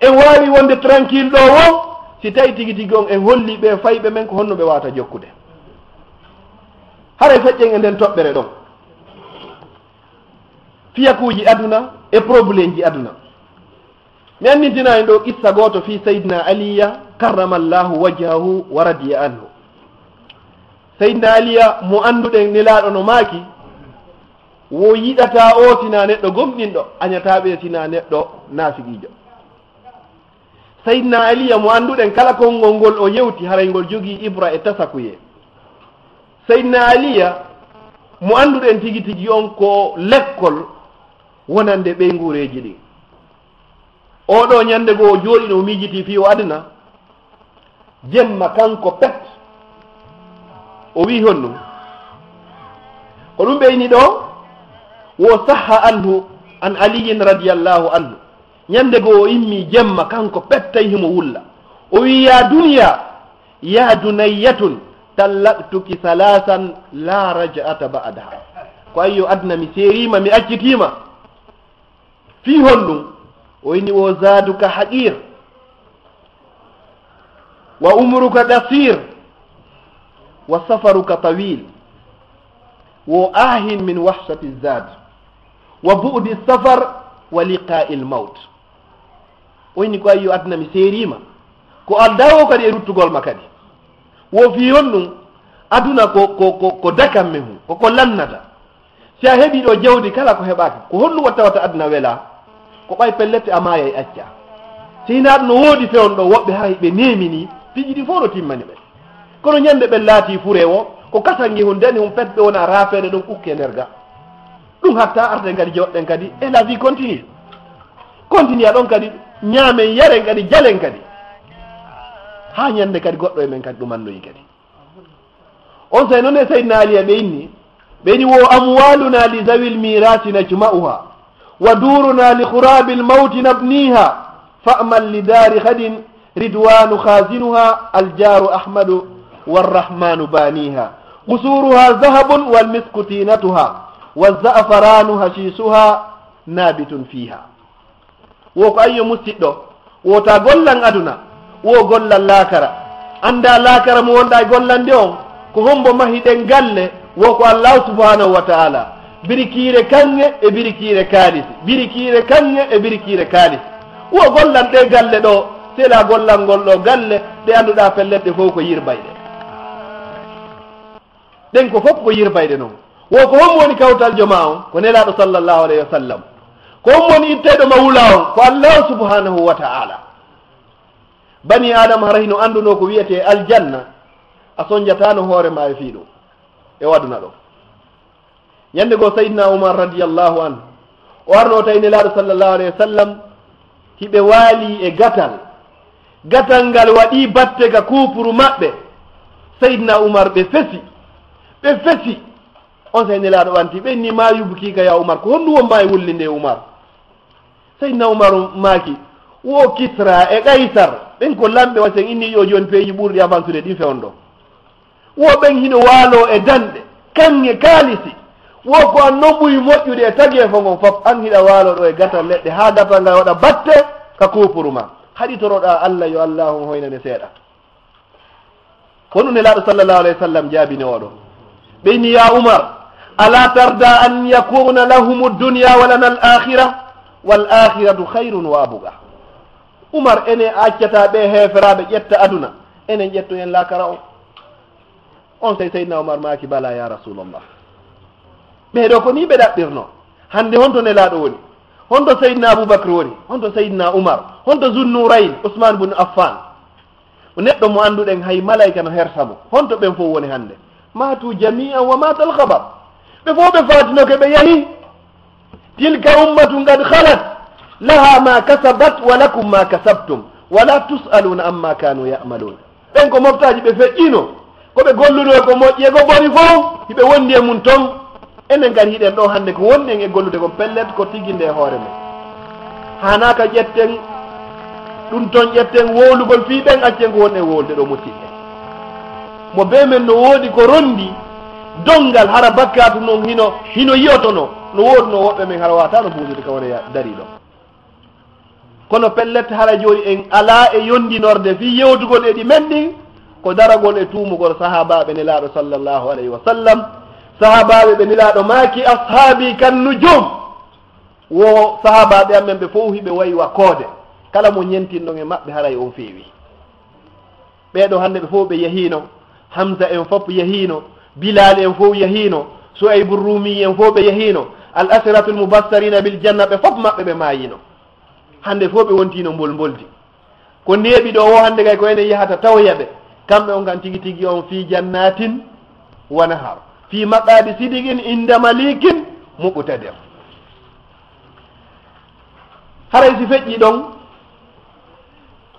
En waawi wonde tranquille ɗo woo, si tawi tigi tigi on en holli ɓe fayɓe men ko honno ɓe waawata jokkude. Haray feƴƴen e nden toɓɓere ɗon. Fiyakuuji aduna e problèmeji aduna. Mi anndintina en ɗo qissa gooto fii Sayyidina Aliya, karramallahu wajhahu wa radiya anhu. Sayyidina Aliya mo annduɗen, Nelaaɗo no maaki, wo yiɗataa o sinaa neɗɗo gomɗinɗo, añataa ɓe sinaa neɗɗo naafiqiijo. Sayyidina Aliya mo annduɗen, kala konngol ngol o yewti, haray ngol jogii ibra e tasakuye. Sayyidina Aliya mo annduɗen tigi tigi on ko lekkol wonande ɓeynguureeji ɗin. Oɗo ñannde goo o jooɗii no o miijitii fii o aduna. Jemma kanko pet. O wi'i honɗum? Ko ɗum ɓeyni ɗo, wo sahha anhu, an Aliyin radiyallahu anhu. Ñannde goo o immii jemma kanko pet tawi himo wulla. O wi'i, "Ya duniya, ya dunayyatun, tallaqtuki salasan la raj'ata ba'daha." Ko ayyo aduna mi seeriima, mi accitiima. Fii honɗum? O inni, "Wo zaduka haqir, wa umruka qasir, wa safaruka tawil, wo ahin min wahshati zad, wa bu'di safar, wa liqa'il maut." O inni, "Ko ayyo aduna mi seeriima, ko aldaa o kadi e ruttugol ma kadi." Wo fii honɗum? Aduna ko, ko, ko, ko dakamme hun, ko ko lannata. Si a heɓii ɗo jawdi, kala ko heɓaaka, ko honɗum watta wata aduna welaa? Ko ɓay pellette a maayay acca. Si hinaa ɗum no woodi fewndo, woɓɓe haray ɓe neemini, piiji ɗi fof no timmani ɓe. Kono ñande ɓe laati fure o, ko kasange hun dani hun pet ɓe wona raafeede ɗum ukke nder ga. Ɗum hatta arten kadi joɗɗen kadi, e la vie continue. Continue ɗon kadi, ñaamen, yaren kadi, jalen kadi. Haa ñande kadi goɗɗo e men kadi ɗum annoyi kadi. On say noon e Seydina Ali e ɓe inni, ɓe inni: "Wo amwaluna li zawil mirasi najma'uha, wa duruna li khurabil mawti nabniha, fa'mal li dari khadin ridwanu khazinuha, al jaru Ahmadu warrahmanu baniha. Qusuruha zahabun wal misku tinatuha, wa za'faranu hashisuha nabitun fiha." Wo ko ayyo musiɗɗo, wo ta gollan aduna, wo gollan laakara. Annda laakara mo wonɗa e gollande on, ko hombo mahiɗen galle, wo ko Allahu subhanahu wa ta'ala. Birikiire kaŋŋe e birikiire kaalisi, birikiire kaŋŋe e birikiire kaalisi. Wo gollan ɗe galle ɗo, sela gollangol ɗo galle, ɗe annduɗa pellet ɗe fof ko yirbayɗe. Ɗen ko fof ko yirbayɗe non. Wo ko hombo woni kawtaljo ma on? Ko Nelaaɗo sallallahu alayhi wa sallam. Ko hombo woni ittayɗo ma wula on? Ko Allahu subhanahu wa ta'ala. Bani Adama hara hino anndunoo ko wiyetee aljanna, a sonjataano hoore ma e fii ɗum. E o aduna ɗo. Ñande goo Sayyidina Umar radiyallahu anhu, o arno tawi Nelaaɗo sallallahu alayhi wa sallam hiɓe waali e gatal. Gatal ngal waɗi batte ka kuupuru maɓɓe. Sayyidina Umar ɓe fesi. Ɓe fesi. On say Nelaaɗo ɓanti, ɓe inni: "Ma yubkiika ya Umar, ko honɗum won ma e wullinde Umar?" Sayyidina Umar maaki: "Wo Kisra e Kaysar, ɓen ko lamɓe, wasen inni yo jooni peeji ɓurɗi avansude ɗin fewndo. Wo ɓen hino waaloo e danɗe, kaŋŋe kaalisi. Wo ko an non ɓuri moƴƴude e tageefo ngon fof, an hiɗa waaloo ɗo e gatal leɗɗe, haa gatal ngal waɗa batte ka kuupuru ma. Haɗitoroɗaa Alla, yo Alla on hoynane seeɗa." Ko ɗum Nelaaɗo sallallahu alayhi wa sallam jaabini oɗo. Ɓe inni: "Ya Umar, ala tarda an yakuna lahumu dunya wa lana al akhira, wal akhiratu khayrun wa abuqa." Umar, enen a accata ɓe heeferaaɓe ƴetta aduna, enen ƴettoyen laakara on. On say Seydina Umar maaki: "Bala ya Rasulallah." Ɓee ɗo ko nii ɓe ɗaɓɓirno. Hannde honto Nelaaɗo woni? Honto Seydina Abubakar woni? Honto Seydina Umar? Honto Zunnurayn, Usman bun Affan? O neɗɗo mo annduɗen hay malayka no hersa mo. Honto ɓen fof woni hannde? Matu jami'an wa matal khabar. Ɓe fof ɓe faatinoke, ɓe yahi. Tilka ummatun qad khalat, laha ma kasabat wa lakum ma kasabtum, wa la tus'aluna amma kanu ya'malun. Ɓen ko moftaaji ɓe feƴƴino, ko ɓe golluno ko moƴƴi e ko boni fof, hiɓe wondi e mum ton. Enen kadi hiɗen ɗo hannde ko wonɗen e gollude kon pellet ko tigi nde hoore men. Haanaaka ƴetten ɗum ton, ƴetten wowlugol fii ɓen, accen ko wonɗen wowlude ɗo, musiɓɓe. Mo bee men no woodi ko rondi donngal, hara bakkaatu non hino, hino yi'otono. No woodunoo woɓɓe men hara waataano buusude ka wona ya-, darii ɗo. Kono pellet hara jooni en alaa e yondinorde fii yewtugol e ɗi men ɗin, ko daragol e tuumugol sahaabaaɓe Nelaaɗo sallallahu alayhi wa sallam. Sahaabaaɓe ɓe Nelaaɗo maaki: "Ashaabi kan nujum." Wo sahaabaaɓe amen ɓe fof hiɓe wayi wa koode. Kala mo ñentinɗon e maɓɓe haray on feewi. Ɓee ɗo hannde ɓe fof ɓe yahiino. Hamza en fof yahiino. Bilal en fof yahiino. Suaybu Rumi en fof ɓe yahiino. Al asharatul mubassarina bil janna ɓe fof maɓɓe ɓe maayino. Hannde fof ɓe wontiino mbol mboldi. Ko neeɓi ɗo o hannde kay ko enen yahata tawoya ɓe. Kamɓe on kan tigi tigi on fii jannatin wa nahar. Fii maqaadi sidiqin inda malikin muqtadir. Haray si feƴƴi ɗon,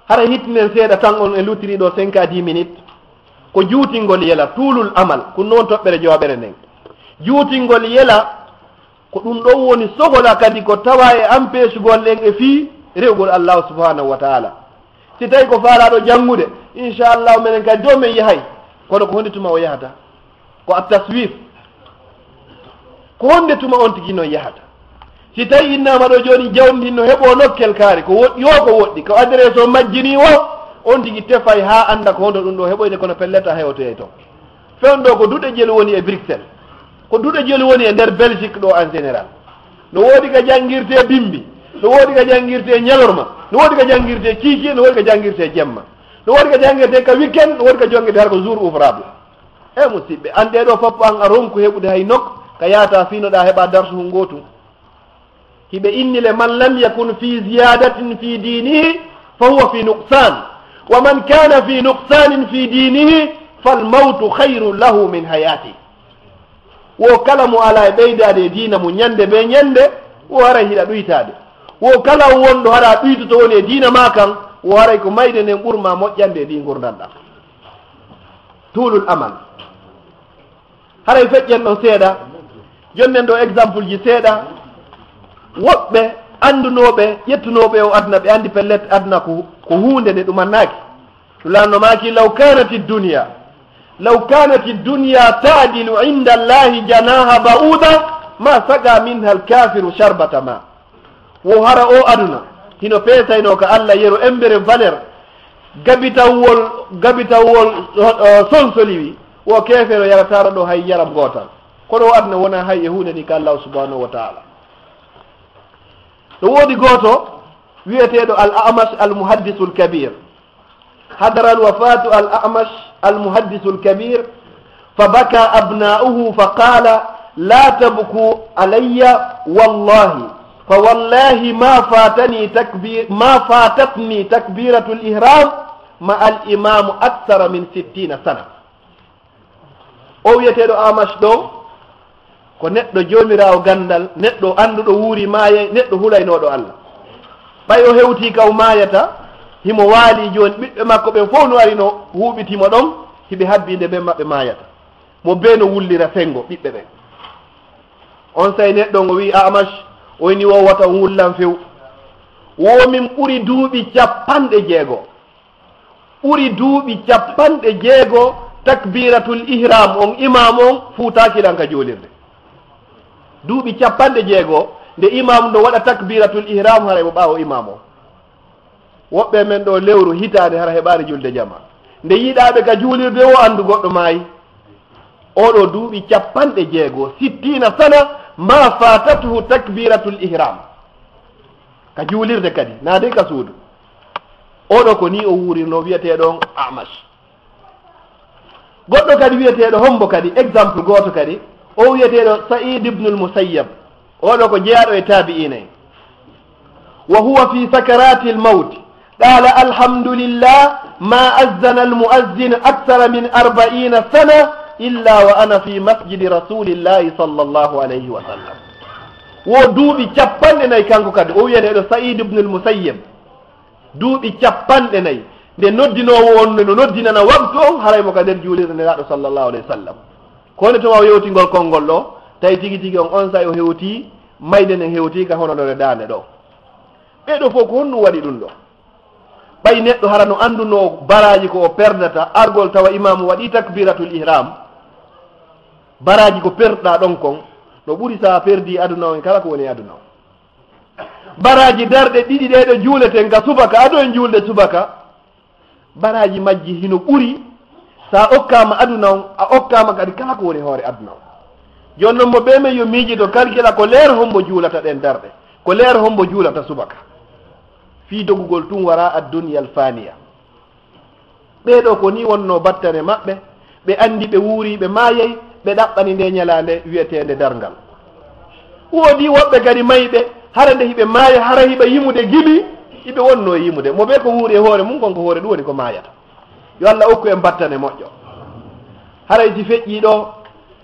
haray hittinen seeɗa tan on e lutiri ɗo cinq à dix minutes. Ko juutingol yela, tuulul amal, kun noon toɓɓere jowaɓere nden. Juutingol yela, ko ɗum ɗon woni sogola kadi ko tawa e ampesugol en e fii rewgol Allahu subhanahu wa ta'ala. Si tawi ko faalaaɗo janngude, inchallahu menen kadi dow men yahay, kono ko honde tuma o yahata? Ko at taswif. Ko honde tuma on tigi noon yahata? Si tawi innaama ɗo jooni jawdi ndin no heɓoo nokkel kaari, ko woɗɗi o ko woɗɗi, ko adresse o majjini o, on tigi tefay haa annda ko hondo ɗum ɗo heɓoyde, kono pellet a hewotoyay toon. Fewndo ko duɗe jelu woni e Bruxelles. Ko duɗe jelu woni e nder Belgique ɗo en général. No woodi ka janngirtee bimbi, no woodi ka janngirtee ñalorma, no woodi ka janngirtee kiikiiɗe, no woodi ka janngirtee jemma, no woodi ka janngirtee ka weekend, no woodi ka janngirtee har ko jour ouvrable. E musiɓɓe, an ɗee ɗo fof an a ronku heɓude hay nokku ka yaata fii no ɗa heɓa darsu hun gootu. Hiɓe inni le: "Man lam yakun fi ziyadatin fi dinihi, فهو في نقصان، ومن كان في نقصان في دينه فالموت خير له من حياته. Wo kala mo alaa e ɓeydaade e diina mum ñande bee ñande, wo haray hiɗa ɗuytaade. Wo kala wonɗo hara ɗuytoto woni e diina maa kan, wo haray ko mayde nden ɓurma moƴƴande e ndii ngurndan ɗan. Tuulul amal. Haray feƴƴen ɗon seeɗa, jonnen ɗo exemple ji seeɗa. Woɓɓe anndunooɓe, ƴettunooɓe o aduna, ɓe anndi pellet aduna ko, ko huunde nde ɗumannaaki. Nulaaɗo maaki, "Law kanati dunya, law kanati dunya ta'dilu inda Allahi janaha ba'uda, ma saqa minha al-kafiru sharbata ma." Wo hara o aduna hino feesaynoo ka Alla yero embere valeur, gabitawol, gabitawol, eh, sonsoliwi, wo keefeero yarataano ɗo hay yaram gootal. Kono o aduna wonaa hay e huunde ni ka Allahu subhanahu wa ta'ala. No woodi gooto wi'eteeɗo Al-A'mash Al-Muhaddisul Kabir. حضر الوفاة الأعمش المحدث الكبير، فبكى أبناؤه فقال: "لا تبكوا علي والله، فوالله ما فاتني تكبير، ما فاتتني تكبيرة الإحرام مع الإمام أكثر من ستين سنة." O wi'eteeɗo Amash ɗo, ko neɗɗo joomiraawo ganndal, neɗɗo annduɗo wuuri maayay, neɗɗo hulaynooɗo Alla. Ɓay o hewtii ka o maayata, himo waali jooni, ɓiɓɓe makko ɓen fow no ari no huuɓiti mo ɗon, hiɓe habbii nde ɓen maɓɓe maayata. Mo bee no wullira senngo ɓiɓɓe ɓen. Onsay neɗɗo on o wi'i Amash, o inni wo wata on wullan few. Wo min ɓuri duuɓi cappanɗe jeego. Ɓuri duuɓi cappanɗe jeego takbiratul ihram on, imam on fuutaaki lan ka juulirde. Duuɓi cappanɗe jeego nde imam no waɗa takbiratul ihram, haray mo ɓaawo imam on. Woɓɓe men ɗo lewru hitaande hara heɓaani julde jama. Nde yiɗaaɓe ka juulirde wo anndu goɗɗo maayi. Oɗo duuɓi cappanɗe jeego, sittina sana, ma fatatuhu takbiratul ihram. Ka juulirde kadi, naa dey ka suudu. Oɗo ko ni o wuurirno, wi'eteeɗo on Amash. Goɗɗo kadi wi'eteeɗo hombo kadi, exemple gooto kadi, o wi'eteeɗo Sa'id ibn al-Musayyab. Oɗo ko jeyaaɗo e taabi'iina en. Wa huwa fi sakaratil mawt. Qala: "Alhamdulillah, ma azzana al-muazzin akthara min arba'ina sana illa wa ana fi masjidi Rasulillahi sallallahu alayhi wa sallam." Wo duuɓi cappanɗe nayi kanko kadi, o wi'eteeɗo Sa'id ibn al-Musayyab. Duuɓi cappanɗe nayi. Nde noddinoowo on no noddinana waktu on, haray mo ka nder juulirde Nelaaɗo sallallahu alayhi wa sallam. Ko nde to waw yewtingol konngol ɗo, tawi tigi tigi on onsay o hewti, mayde nden hewti ka hono ɗo daande ɗo. Ɓee ɗo fof ko honɗum waɗi ɗum ɗo? Ɓay neɗɗo hara no anndunoo baraaji ko o perdata, argol tawa imaamu waɗi takbiratul ihram, baraaji ko perɗa ɗon kon, no ɓuri sa perdi aduna on e kala ko woni e aduna on. Baraaji darɗe ɗiɗi ɗee ɗo juuleten ka subaka, ado en juulde subaka, baraaji majji hino ɓuri sa okkaama aduna on, a okkaama kadi kala ko woni hoore aduna on. Jooni non mo ɓee men yo miijito, kalkila ko leer hombo juulata ɗen darɗe, ko leer hombo juulata subaka. Fii dogugol tun wara ad-dunya al-faniya. Ɓee ɗoo ko nii wonnoo battane maɓɓe, ɓe anndi ɓe wuurii, ɓe maayay, ɓe ɗaɓɓani ndee ñalaande wi'eteende darngal. Woodii woɓɓe kadi mayɓe, hara nde hiɓe maaya, hara hiɓe yimude gimi, hiɓe wonnoo yimude. Mo bee ko wuuri e hoore mum, kon ko hoore ɗum woni ko maayata. Yo Alla okku en battane moƴƴo. Haray si feƴƴii ɗoo,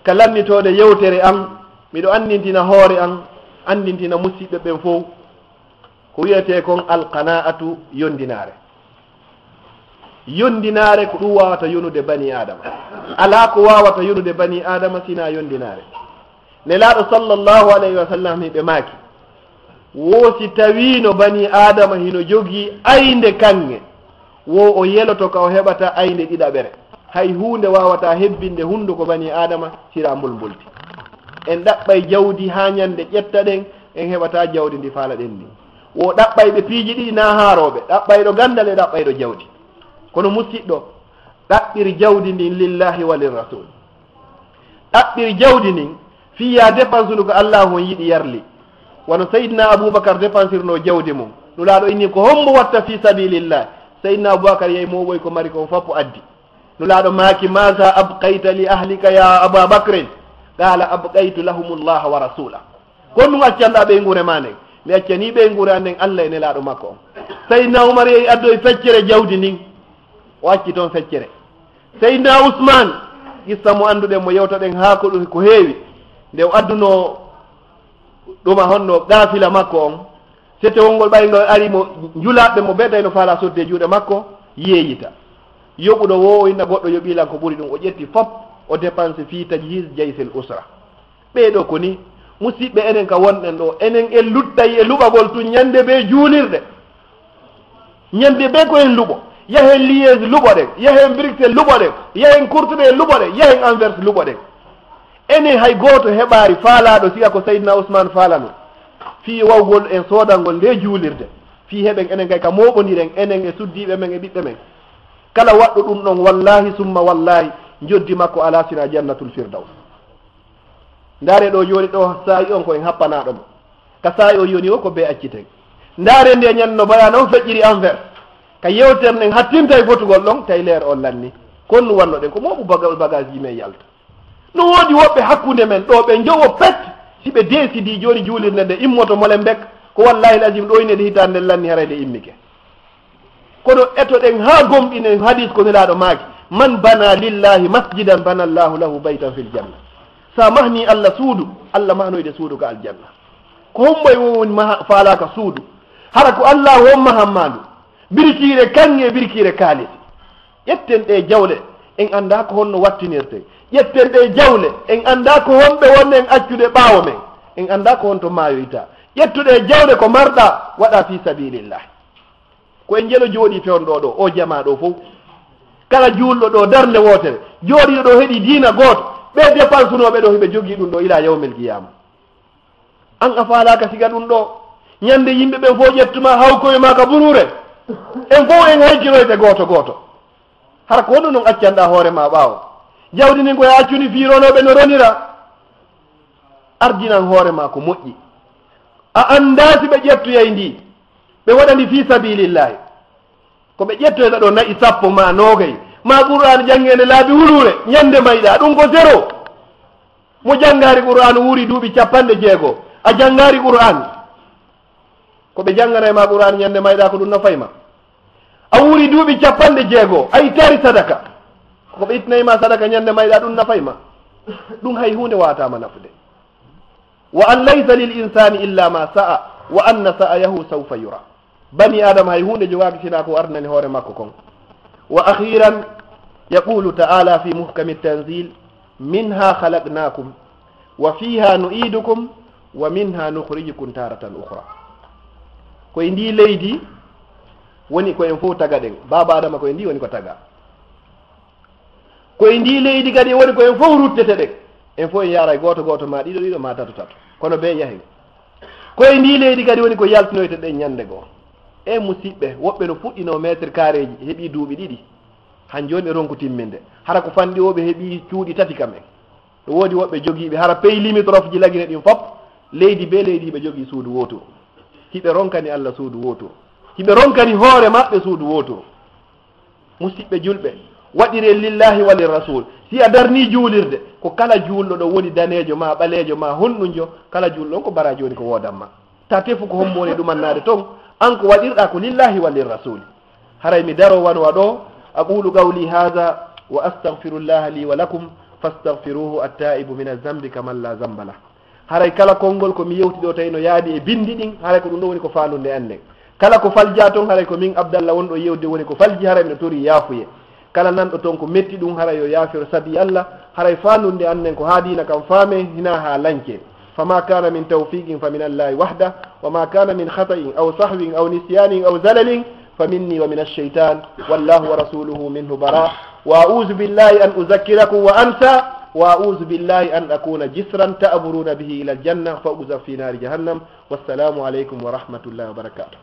ka lannitoode yewtere an, miɗo anndintina hoore an, anndintina musiɓɓe ɓen fow. Ko wi'etee kon alqanaa'atu, yondinaare. Yondinaare ko ɗum waawata yonude banii Aadama. Alaa ko waawata yonude banii Aadama sinaa yondinaare. Nelaaɗo sallallahu alayhi wa sallam hiɓe maaki, wo si tawiino banii Aadama hino jogii aynde kaŋŋe, wo o yeloto ka o heɓata aynde ɗiɗaɓere. Hay huunde waawataa hebbinde hunnduko banii Aadama sira mbulmbuldi. En ɗaɓɓay jawdi haa ñande ƴetta ɗen, en heɓataa jawdi ndi faalaɗen ndi. Wo ɗaɓɓayɓe piiji ɗiɗi naa haarooɓe, ɗaɓɓayɗo ganndal e ɗaɓɓayɗo jawdi. Kono musiɗɗo, ɗaɓɓir jawdi ndin lillahi wa lirrasul. Ɗaɓɓir jawdi ndin fii yaa dépense ndu ko Allaahu on yiɗi yarli. Wano Sayyidina Abubakar dépensirnoo jawdi mum. Nulaaɗo inni ko hombo watta fii sabilillah. Sayyidina Abubakar yehi mooɓoy ko mari kon fop addi. Nulaaɗo maaki, "Maza abqayta li ahlika ya Aba Bakrin?" Qala, "Abqaytu lahumullaha wa rasula." Ko honɗum accanɗaa ɓeynguure maa nden? Mi accanii ɓe nguurndam nden Allah e Nelaaɗo makko on. Seydina Umar yehi addoyi feccere jawdi ndin. O acci toon feccere. Seydina Usmaan, qissa mo annduɗen mo, yewtoɗen haa ko ɗum ko heewi. Nde o addunoo ɗuma honno qaafila makko on, sette wonngol ɓay ngol ari mo njulaaɓe mo ɓe tawi no faalaa sodde juuɗe makko, yeeyita. Yoɓuɗo woo o inna goɗɗo yoɓii lan ko ɓuri ɗum, o ƴetti fop, o dépense fii tajhiz jaysil usra. Ɓee ɗoo ko ni, musiɓɓe, enen ka wonɗen ɗoo, enen en luttay e luɓagol tun ñande bee juulirɗe. Ñande bee ko en luɓo. Yahen Liège luɓoɗen, yahen Bruxelles luɓoɗen, yahen Courtrai luɓoɗen, yahen Anvers luɓoɗen. Enen hay gooto heɓaali faalaaɗo, siga ko Seydina Usmaan faalano. Fii wawgol en soodangol ndee juulirde. Fii heɓen enen kay ka mooɓondiren, enen e suddiiɓe men e ɓiɓɓe men. Kala waɗɗo ɗum ɗon, wallaahi summa wallaahi, njoddi makko alaa sina Jannatul Firdaws. Ndaaree ɗoo jooni ɗoo saa'i on ko en happanaaɗo mo. Ka saa'i o yoni o ko bee acciten. Ndaaree nde ñande no bayaana on feƴƴiri Anvers. Ka yewtere nden hattinta e fotugol ɗon, tawi leer on lanni. Kon no wannoɗen ko mooɓu baga-, bagage ji men yalta. No woodi woɓɓe hakkunde men ɗoo ɓe njowo pet, si ɓe deesidi jooni juulirde nde immoto molen bek, ko wallaahi lazim ɗoo ine nde hitaande nden lanni haray nde immike. Kono etoɗen haa gomɗinen hadis ko Nelaaɗo maaki, "Man bana lillahi masjidan bana Allahu lahu baytan fil janna." Sa mahni Allah suudu, Allah mahnoyde suudu ka aljanna. Ko hombo e woni maha-, faalaaka suudu? Hara ko Allah on mahammaandu. Birkiire kaŋŋe e birkiire kaalisi. Ƴetten ɗee jawle, en anndaa ko honno wattinirtee. Ƴetten ɗee jawle, en anndaa ko honɓe wonno en accude ɓaawo men. En anndaa ko honto maayoyta. Ƴettu ɗee jawle ko marɗaa, waɗaa fii sabiilillah. Ko en jelo jooɗii fewndo ɗoo, o jamaa ɗoo fow. Kala juulɗo ɗoo darnde wootere, jooɗiiɗo ɗoo heɗi diina gooto, ɓee dépensunooɓe ɗoo hiɓe jogii ɗum ɗoo ilaa yawmil qiyaama. An a faalaaka siga ɗum ɗoo. Ñande yimɓe ɓen fow ƴettuma hawkoye maa ka buruure. En fow en haykiroyte gooto gooto. Hara ko honno non accanɗaa hoore maa ɓaawo? Jawdi ndin ko a accuni fii ronooɓe no ronira. Ardinan hoore maa ko moƴƴi. A anndaa si ɓe ƴettoyay ndi, ɓe waɗa ndi fii sabiilillaahi. Ko ɓe ƴettoyta ɗoo na'i sappo maa noogay, maa Qur'aana janngeende laabi huluure, ñande mayɗaa, ɗum ko zéro. Mo janngaali Qur'aana wuuri duuɓi capanɗe jeego, a janngaali Qur'aana. Ko ɓe jannganay maa Qur'aana ñande mayɗaa ko ɗum nafay ma. A wuuri duuɓi capanɗe jeego, a ittaali sadaka. Ko ɓe ittanay maa sadaka ñande mayɗaa ɗum nafay ma. Ɗum hay huunde waawataa ma nafude. Wa an laysa lil insani illa ma sa'a, wa anna sa'yahu sawfa yura. Bani Adama hay huunde jogaaki sinaa ko ardinani hoore makko kon. Wa akhiran, yaqulu ta'ala fi muhkami tanzil, "Minha khalaqnakum, wa fiha nu'idukum, wa minha nukhrijukum taratan ukhra." Ko e ndii leydi woni ko en fow tagaɗen. Baaba Adama ko e ndii woni ko tagaa. Ko e ndii leydi kadi woni ko en fow ruttete ɗen. En fow en yaaray gooto gooto, maa ɗiɗo ɗiɗo, maa tato tato. Kono bee yahen. Ko e ndii leydi kadi woni ko yaltinoyte ɗen ñande goo. E musiɓɓe, woɓɓe no fuɗɗinoo mètre carréji, heɓii duuɓi ɗiɗi. Han jooni ɓe ronku timminde. Hara ko fanɗi o ɓe heɓii cuuɗi tati kam en. No woodi woɓɓe jogiiɓe, hara pays limitrophe ji Lagine ɗin fop, leydi bee leydi hiɓe jogii suudu wooturu. Hiɓe ronkani Allah suudu wooturu. Hiɓe ronkani hoore maɓɓe suudu wooturu. Musiɓɓe julɓe, waɗiree lillahi wa lirrasul. Si a darnii juulirde, ko kala juulɗo ɗo woni daneejo maa, ɓaleejo maa, honɗunjo, kala juulɗo on ko baraaji woni ko woodan ma. Ta tefu ko hombo woni ɗumannaade ton, an ko waɗirɗaa ko lillahi wa lirrasuli. Haray mi daro wano wa ɗo, aqulu qawli hadha wa astaghfirullaha li wa lakum, fastaghfiruhu, at-taibu min az-zambi kaman la zamba lah. Haray kala konngol ko mi yewti ɗo tawi no yaadi e binndi ɗin, haray ko ɗum ɗo woni ko faandunde an nden. Kala ko faljaa ton, haray ko min Abdallah wonɗo yewde woni ko falji, haray miɗo torii yaafuye. Kala nanɗo ton ko metti ɗum, haray yo yaafiro sabi Allah, haray faandunde an nden ko haa diina kan faame, hinaa haa lancee. Fama kana min tawfiqin fa min Allahi wahda, wa ma kana min khata'in aw sahwin aw nisyanin aw zalalin fa minni wa min ash-shaytan, wallahu wa rasuluhu minhu bara. Wa a'udhu billahi an uzakkirakum wa ansa, wa a'udhu billahi an akuna jisran ta'buruna bihi ila al-janna fa uqdhafa fi nari jahannam. Wassalamu alaykum wa rahmatullahi wa barakatuh.